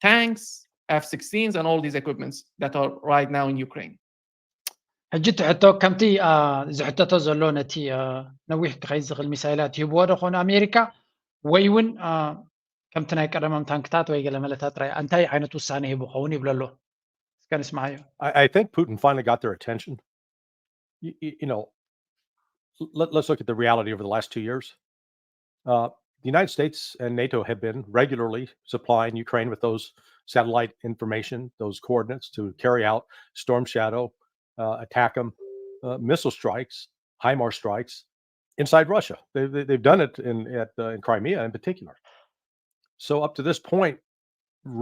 tanks, F sixteens, and all these equipments that are right now in Ukraine? ሕጂ እቲ ሕቶ ከምቲ ዝሕተቶ ዘሎ ነቲ ነዊሕ ክኸይድ ዝኽእል ሚሳይላት ይህብዎ ዶ ኾኑ ኣሜሪካ፣ ወይ እውን ከምቲ ናይ ቀደሞም ታንክታት ወይ ገለ መለታት ጥራይ? እንታይ ዓይነት ውሳነ ሂቡ ኸውን ይብሎ ኣሎ? እስከ ንስማዓዮ። I, I think Putin finally got their attention. You, you know, let, let's look at the reality over the last two years. Uh, the United States and NATO have been regularly supplying Ukraine with those satellite information, those coordinates to carry out Storm Shadow, uh, attack them, uh, missile strikes, HIMARS strikes inside Russia. They, they, they've done it in, at, uh, in Crimea in particular. So up to this point,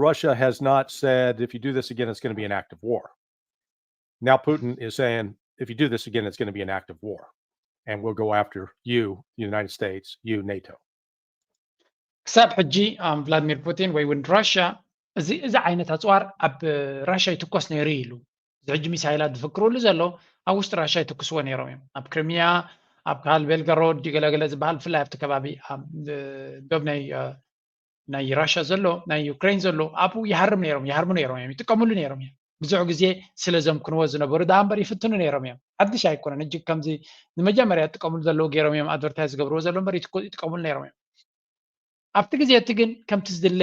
Russia has not said, if you do this again, it's going to be an act of war. Now Putin is saying, if you do this again, it's going to be an act of war. And we'll go after you, the United States, you, NATO. ክሳብ ሕጂ ቭላድሚር ፑቲን ወይ እውን ራሽያ እዚ እዚ ዓይነት ኣፅዋር ኣብ ራሽያ ይትኮስ ነይሩ ኢሉ። እዚ ሕጂ ሚሳይላት ዝፍክርሉ ዘሎ ኣብ ውሽጢ ራሽያ ይትኩስዎ ነይሮም እዮም። ኣብ ክሪሚያ፣ ኣብ ካል ቤልገሮድ፣ ገለገለ ዝበሃል፣ ብፍላይ ኣብቲ ከባቢ ዶብ ናይ ናይ ራሽያ ዘሎ፣ ናይ ዩክሬን ዘሎ፣ ኣብኡ ይሃርም ነይሮም፣ ይሃርሙ ነይሮም እዮም፣ ይጥቀምሉ ነይሮም እዮም። ብዙሕ ግዜ ስለ ዘምክንዎ ዝነበሩ ደኣ እምበር ይፍትኑ ነይሮም እዮም። ሓድሽ ኣይኮነን። ሕጂ ከምዚ ንመጀመርያ ዝጥቀምሉ ዘለዉ ገይሮም እዮም ኣድቨርታይዝ ዝገብርዎ ዘለዉ እምበር ይጥቀምሉ ነይሮም እዮም። ኣብቲ ግዜ እቲ ግን ከምቲ ዝድለ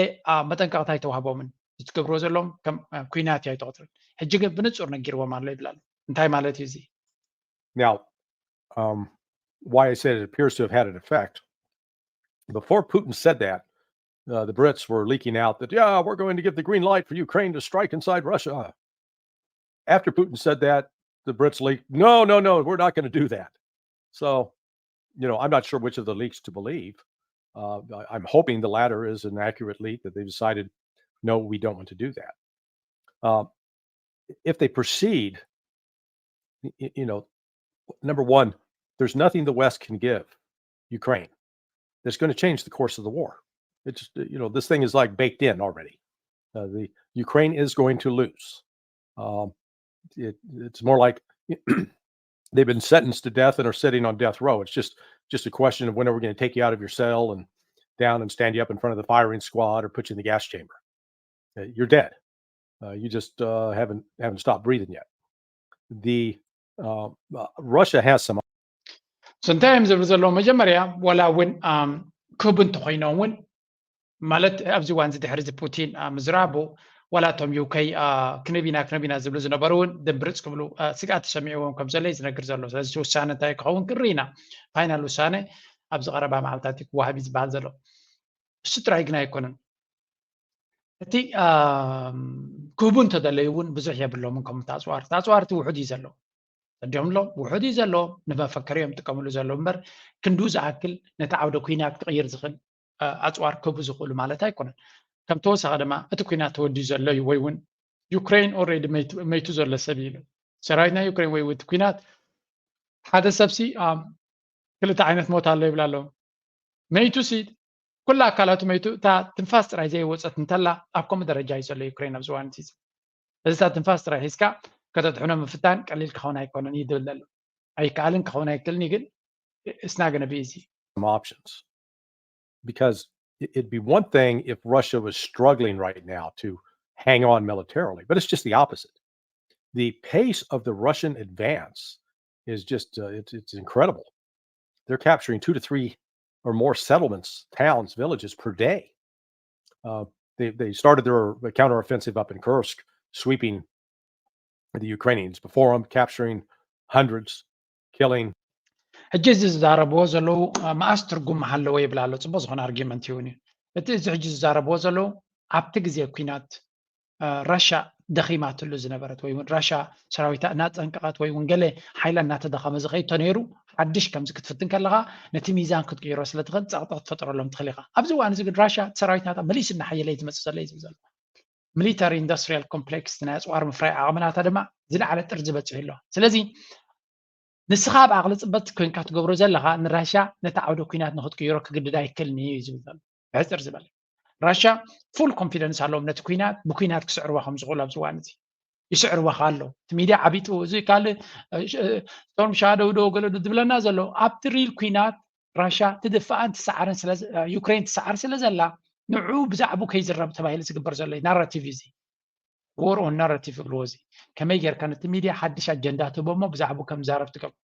መጠንቀቕታ ኣይተዋህቦምን። ዝትገብርዎ ዘለዎም ከም ኩናት እዩ ኣይተቐትሉን። ሕጂ ግን ብንጹር ነጊርዎም ኣሎ ይብል ኣሎ። እንታይ ማለት እዩ እዚ? Now, um, why I said it appears to have had an effect. Before Putin said that, uh, the Brits were leaking out that, yeah, we're going to give the green light for Ukraine to strike inside Russia. After Putin said that, the Brits leaked, no, no, no, we're not going to do that. So, you know, I'm not sure which of the leaks to believe. Uh, I, I'm hoping the latter is an accurate leak, that they decided, no, we don't want to do that. Uh, if they proceed, you know, number one, there's nothing the West can give Ukraine that's going to change the course of the war. It's just, you know, this thing is, like, baked in already. Uh, the Ukraine is going to lose. Um, it, it's more like they've been sentenced to death and are sitting on death row. It's just just a question of when are we going to take you out of your cell and down and stand you up in front of the firing squad or put you in the gas chamber. Uh, you're dead. Uh, you just uh, haven't haven't stopped breathing yet. The uh, uh, Russia has some. So እንታይ እዮም ዝብሉ ዘለዉ? መጀመርያ ዋላ እውን ክህቡ እንተኮይኖም እውን ማለት ኣብዚ እዋን እዚ ድሕሪ እዚ ፑቲን ምዝራቡ ዋላ እቶም ዩከይ ክንህብ ኢና ክንህብ ኢና ዝብሉ ዝነበሩ እውን ድምብርፅ ክብሉ ስግኣት ተሰሚዕዎም ከም ዘሎ እዩ ዝነግር ዘሎ። ስለዚ ውሳነ እንታይ ክኸውን ክንርኢ ኢና። ፋይናል ውሳነ ኣብዚ ቀረባ መዓልታት እዩ ክወሃብ እዩ ዝበሃል ዘሎ። እሱ ጥራይ ግን ኣይኮነን። እቲ ክህቡ እንተደለዩ እውን ብዙሕ የብሎምን። ከምቲ ኣፅዋር እቲ ኣፅዋር እቲ ውሑድ እዩ ዘለዎ፣ ተዲኦም ኣሎ፣ ውሑድ እዩ ዘለዎ፣ ንመፈከሪ እዮም ጥቀምሉ ዘለዉ እምበር ክንዱ ዝኣክል ነቲ ዓውደ ኩናት ክቕይር ዝኽእል ኣፅዋር ክህቡ ዝኽእሉ ማለት ኣይኮነን። ከም ተወሳኺ ድማ እቲ ኩናት ተወዲኡ ዘሎ እዩ ወይ እውን ዩክሬን ኦልሬዲ መይቱ ዘሎ ሰብ እዩ ኢሉ። ሰራዊት ናይ ዩክሬን ወይ እቲ ኩናት ሓደ ሰብሲ ክልተ ዓይነት ሞት ኣሎ ይብላ ኣለዉ። መይቱ ሲ ኩላ ኣካላቱ መይቱ፣ እታ ትንፋስ ጥራይ ዘይወፀት እንተላ ኣብ ከምኡ ደረጃ እዩ ዘሎ ዩክሬን ኣብዚ እዋን እዚ። እዚ እታ ትንፋስ ጥራይ ሒዝካ ከተድሕኖ ምፍታን ቀሊል ክኸውን ኣይኮነን እዩ ዝብል ዘሎ። ኣይከኣልን ክኸውን ኣይክእልን እዩ ግን it's not gonna be easy. Some options because it'd be one thing if Russia was struggling right now to hang on militarily, but it's just the opposite. The pace of the Russian advance is just uh, it's, it's incredible. They're capturing two to three or more settlements, towns, villages per day. Uh, they, they started their counteroffensive up in Kursk, sweeping the Ukrainians before them, capturing hundreds, killing. ሕጂ እዚ ዝዛረብዎ ዘለዉ መኣስ ትርጉም ሃለዎ ይብል ኣሎ። ፅቡቅ ዝኾነ ኣርጊመንት ይውን እዩ። እቲ እዚ ሕጂ ዝዛረብዎ ዘለዉ ኣብቲ ግዜ ኩናት ራሻ ደኺማትሉ ዝነበረት ወይ እውን ራሻ ሰራዊታ እናፀንቀቐት ወይ እውን ገለ ሓይላ እናተደኸመ ዝኸይድ ተነይሩ ሓድሽ ከምዚ ክትፍትን ከለኻ ነቲ ሚዛን ክትቅይሮ ስለትኽእል ፀቕጢ ክትፈጥረሎም ትኽእል ኢኻ። ኣብዚ እዋን እዚ ግን ራሻ ሰራዊት ናታ መሊሱ እናሓየለ እዩ ዝመፅእ ዘሎ እዩ ዝብል ዘሎ። ሚሊታሪ ኢንዱስትሪያል ኮምፕሌክስ ናይ ኣፅዋር ምፍራይ ዓቕሚ ናታ ድማ ዝለዓለ ጥርዚ በፂሑ ኣሎ። ስለዚ ንስኻ ኣብ ዓቕሊ ፅበት ኮይንካ ትገብሮ ዘለኻ ንራሻ ነቲ ዓውደ ኩናት ንክትቅይሮ ክግድድ ኣይክእልን እዩ ዝብል ዘሎ። ብሕፅር ዝበለ ራሻ ፉል ኮንፊደንስ ኣለዎም ነቲ ኩናት ብኩናት ክስዕርዋ ከም ዝኽእሉ ኣብዚ እዋን እዚ ይስዕርዋ ኣሎ። እቲ ሚድያ ዓቢጡ እዚ ካልእ ስቶርም ሻዶው ዶ ገለ ዝብለና ዘሎ ኣብቲ ሪል ኩናት ራሻ ትድፍኣን ትሰዓርን ዩክሬን ትሰዓር ስለ ዘላ ንዑ ብዛዕቡ ከይዝረብ ተባሂሉ ዝግበር ዘሎ ናራቲቭ እዚ ወር ኦን ናራቲቭ ይብልዎ እዚ ከመይ ጌርካ ነቲ ሚድያ ሓድሽ ኣጀንዳ ትህቦ እሞ ብዛዕቡ ከም ዛረብ ትገብር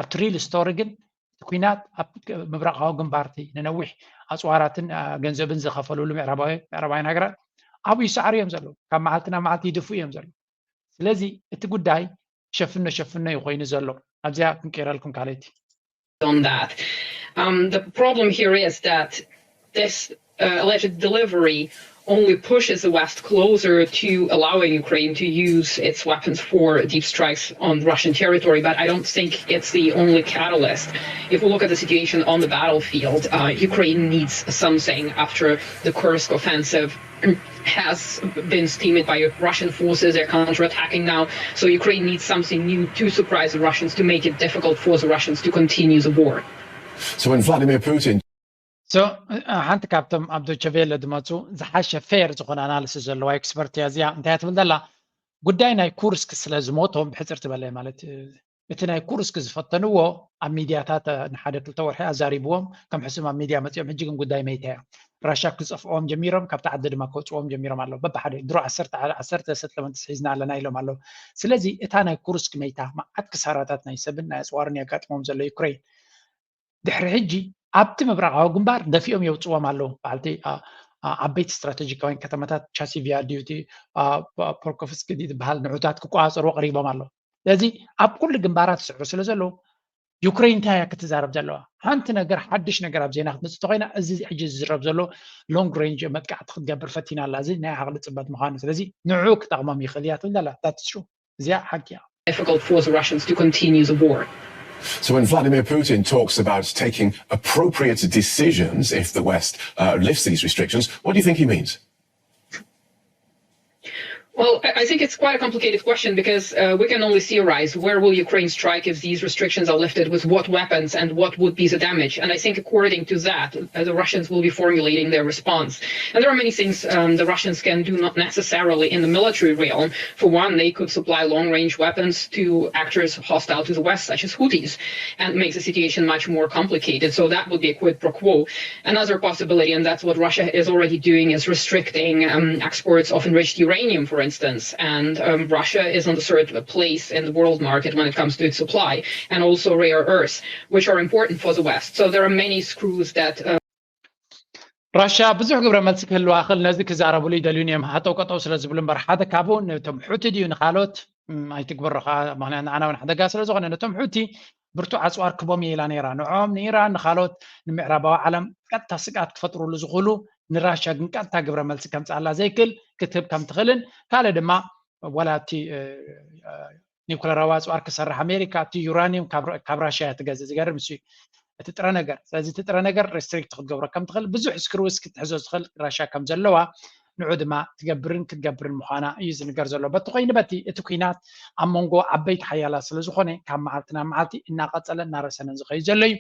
ኣብቲ ሪል ስቶሪ ግን እቲ ኩናት ኣብ ምብራቃዊ ግንባርቲ ንነዊሕ ኣፅዋራትን ገንዘብን ዝኸፈልሉ ምዕራባውያን ሃገራት ኣብኡ ይሰዓሩ እዮም ዘለዉ። ካብ መዓልቲ ናብ መዓልቲ ይድፍኡ እዮም ዘለዉ። ስለዚ እቲ ጉዳይ ሸፍኖ ሸፍኖ እዩ ኮይኑ ዘሎ። ኣብዚኣ ክንቀይረልኩም ካልኣይቲ on that. Um, the problem here is that this uh, alleged delivery only pushes the West closer to allowing Ukraine to use its weapons for deep strikes on Russian territory, but I don't think it's the only catalyst. If we look at the situation on the battlefield, uh, Ukraine needs something after the Kursk offensive has been stymied by Russian forces. They're counterattacking now. So Ukraine needs something new to surprise the Russians to make it difficult for the Russians to continue the war. So when Vladimir Putin so ሓንቲ ካብቶም ኣብ ዶቸቬለ ዝመፁ ዝሓሸ ፌር ዝኾነ ኣናሊሲስ ዘለዋ ኤክስፐርት እያ እዚኣ። እንታይ ትብል ዘላ ጉዳይ ናይ ኩርስክ ስለ ዝሞቶም ብሕፅር ትበለ ማለት እቲ ናይ ኩርስክ ዝፈተንዎ ኣብ ሚድያታት ንሓደ ክልተ ወርሒ ኣዛሪብዎም ከም ሕሱም ኣብ ሚድያ መፂኦም። ሕጂ ግን ጉዳይ መይታ እያ። ራሻ ክፀፍኦም ጀሚሮም፣ ካብቲ ዓዲ ድማ ከውፅዎም ጀሚሮም ኣለዉ። በብሓደ ድሮ ዓሰርተ ዓሰርተ ሰትለመንትስ ሒዝና ኣለና ኢሎም ኣለዉ። ስለዚ እታ ናይ ኩርስክ መይታ መዓት ክሳራታት ናይ ሰብን ናይ ኣፅዋርን የጋጥሞም ዘሎ ዩክሬን ድሕሪ ሕጂ ኣብቲ ምብራቃዊ ግንባር ደፊኦም የውፅዎም ኣለዉ። በዓልቲ ዓበይቲ ስትራቴጂካውያን ከተማታት ቻሲቪያ ድዩ እቲ ፖርኮፍስኪ ዝበሃል ንዑታት ክቆፃፀርዎ ቀሪቦም ኣለዉ። ስለዚ ኣብ ኩሉ ግንባራት ይስዕሩ ስለ ዘለዉ ዩክሬን እንታይ እያ ክትዛረብ ዘለዋ? ሓንቲ ነገር ሓድሽ ነገር ኣብ ዜና ክትመፅእ ተኮይና እዚ ሕጂ ዝዝረብ ዘሎ ሎንግ ሬንጅ መጥቃዕቲ ክትገብር ፈቲና ኣላ። እዚ ናይ ዓቕሊ ፅበት ምዃኑ ስለዚ ንዑ ክጠቕሞም ይኽእል እያ ትብል ኣላ። ዳትስ ትሩ እዚኣ ሓቂ እያ። difficult for the Russians to continue the war. So when Vladimir Putin talks about taking appropriate decisions if the West uh, lifts these restrictions, what do you think he means? Well, I think it's quite a complicated question because uh, we can only theorize where will Ukraine strike if these restrictions are lifted, with what weapons and what would be the damage. And I think according to that, uh, the Russians will be formulating their response. And there are many things um, the Russians can do, not necessarily in the military realm. For one, they could supply long-range weapons to actors hostile to the West, such as Houthis, and make the situation much more complicated. So that would be a quid pro quo. Another possibility, and that's what Russia is already doing, is restricting um, exports of enriched uranium, for instance. And um, Russia is on the third place in the world market when it comes to its supply, and also rare earths, which are important for the West. So there are many screws that. Uh, ራሽያ ብዙሕ ግብረ መልሲ ክህልዋ ክእል ነዚ ክዛረብሉ ይደልዩን እዮም ሃጠው ቀጠው ስለ ዝብሉ እምበር ሓደ ካብኡ ነቶም ሑቲ ድዩ ንካልኦት ኣይትግበሮ ከዓ ምክንያት ንዓና እውን ሓደጋ ስለ ዝኾነ ነቶም ሑቲ ብርቱዕ ኣፅዋር ክቦም እየ ኢላ ነይራ። ንዕኦም ንኢራን ንካልኦት ንምዕራባዊ ዓለም ቀጥታ ስግኣት ክፈጥሩሉ ዝኽእሉ ንራሽያ ግን ቀጥታ ግብረ መልሲ ከምፅኣላ ዘይክእል ክትህብ ከም ትኽእልን ካልእ ድማ ዋላ እቲ ኒኩለራዊ ኣፅዋር ክሰርሕ ኣሜሪካ እቲ ዩራኒየም ካብ ራሽያ እያ ትገዝእ። ዝገርም እሱ እዩ እቲ ጥረ ነገር። ስለዚ እቲ ጥረ ነገር ሬስትሪክት ክትገብሮ ከም ትኽእል ብዙሕ ስክሪውስ ክትሕዞ ዝኽእል ራሽያ ከም ዘለዋ ንዑ ድማ ትገብርን ክትገብርን ምዃና እዩ ዝንገር ዘሎ። በቲ ኮይኑ በቲ እቲ ኩናት ኣብ መንጎ ዓበይቲ ሓያላት ስለ ዝኾነ ካብ መዓልቲ ናብ መዓልቲ እናቐፀለ እናረሰነን ዝኸይድ ዘሎ እዩ።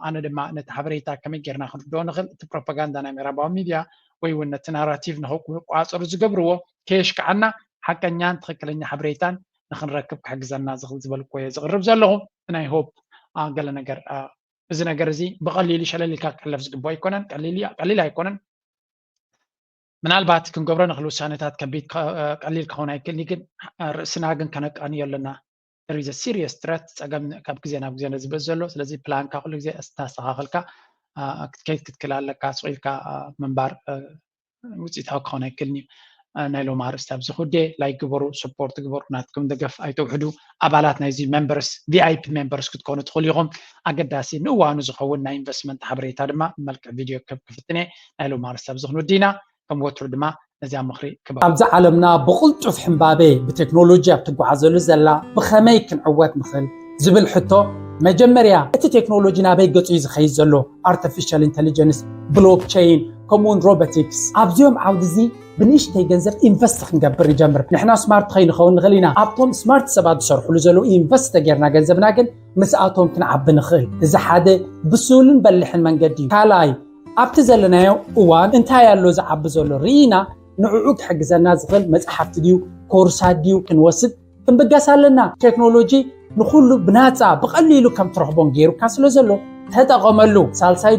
ኣነ ድማ ነቲ ሓበሬታ ከመይ ጌርና ክንርድኦ ንኽእል እቲ ፕሮፓጋንዳ ናይ ምዕራባዊ ሚድያ ወይ እውን ነቲ ናራቲቭ ንክቋፀሩ ዝገብርዎ ከየሽክዓና ሓቀኛን ትኽክለኛ ሓበሬታን ንክንረክብ ክሕግዘና ዝኽእል ዝበልኩዎ እየ ዝቕርብ ዘለኹ። ናይ ሆፕ ገለ ነገር እዚ ነገር እዚ ብቐሊሉ ሸለል ኢልካ ክሕለፍ ዝግብኦ ኣይኮነን። ቀሊል ኣይኮነን። ምናልባት ክንገብሮ ንኽእል ውሳነታት ከቢድ ቀሊል ክኸውን ኣይክእል ግን ርእስና ግን ከነቃንዮ ኣለና። There is a serious threat። ፀገም ካብ ግዜ ናብ ግዜ ነዝበዝ ዘሎ። ስለዚ ፕላንካ ኩሉ ግዜ እናስተኻኸልካ ክትከይድ ክትክል ኣለካ። ስቕ ኢልካ ምንባር ውፅኢታዊ ክኸውን ኣይክእልን እዩ። ናይ ሎም ኣርእስቲ ኣብዚ ክውዴ። ላይክ ግበሩ፣ ሰፖርት ግበሩ፣ ናትኩም ደገፍ ኣይተውሕዱ። ኣባላት ናይዚ ሜምበርስ ቪኣይፒ ሜምበርስ ክትኮኑ ትኽእሉ ኢኹም። ኣገዳሲ ንእዋኑ ዝኸውን ናይ ኢንቨስትመንት ሓበሬታ ድማ ብመልክዕ ቪድዮ ከብ ክፍትነ። ናይ ሎም ኣርእስቲ ኣብዚ ክንውዲ ኢና። ከም ወትሩ ድማ ነዚኣ ምኽሪ ክበ ኣብዚ ዓለምና ብቕልጡፍ ሕምባቤ ብቴክኖሎጂ ኣብ ትጓዓዘሉ ዘላ ብኸመይ ክንዕወት ንኽእል ዝብል ሕቶ መጀመርያ እቲ ቴክኖሎጂ ናበይ ገጹ እዩ ዝኸይድ ዘሎ? ኣርቲፊሻል ኢንተሊጀንስ፣ ብሎክቸይን ከምኡውን ሮቦቲክስ ኣብዚኦም ዓውዲ እዚ ብንእሽተይ ገንዘብ ኢንቨስት ክንገብር ንጀምር። ንሕና ስማርት ከይንኸውን ንኽእል ኢና። ኣብቶም ስማርት ሰባት ዝሰርሕሉ ዘለዉ ኢንቨስት ተጌርና ገንዘብና ግን ምስኣቶም ክንዓቢ ንኽእል። እዚ ሓደ ብሱልን በልሕን መንገዲ እዩ። ካልኣይ ኣብቲ ዘለናዮ እዋን እንታይ ኣሎ ዝዓቢ ዘሎ ርኢና ንዕኡ ክሕግዘና ዝኽእል መጽሓፍቲ ድዩ ኮርሳት ድዩ ክንወስድ ክንብገስ ኣለና። ቴክኖሎጂ ንኹሉ ብናጻ ብቐሊሉ ከም ትረኽቦን ገይሩካ ስለ ዘሎ ተጠቐመሉ። ሳልሳይ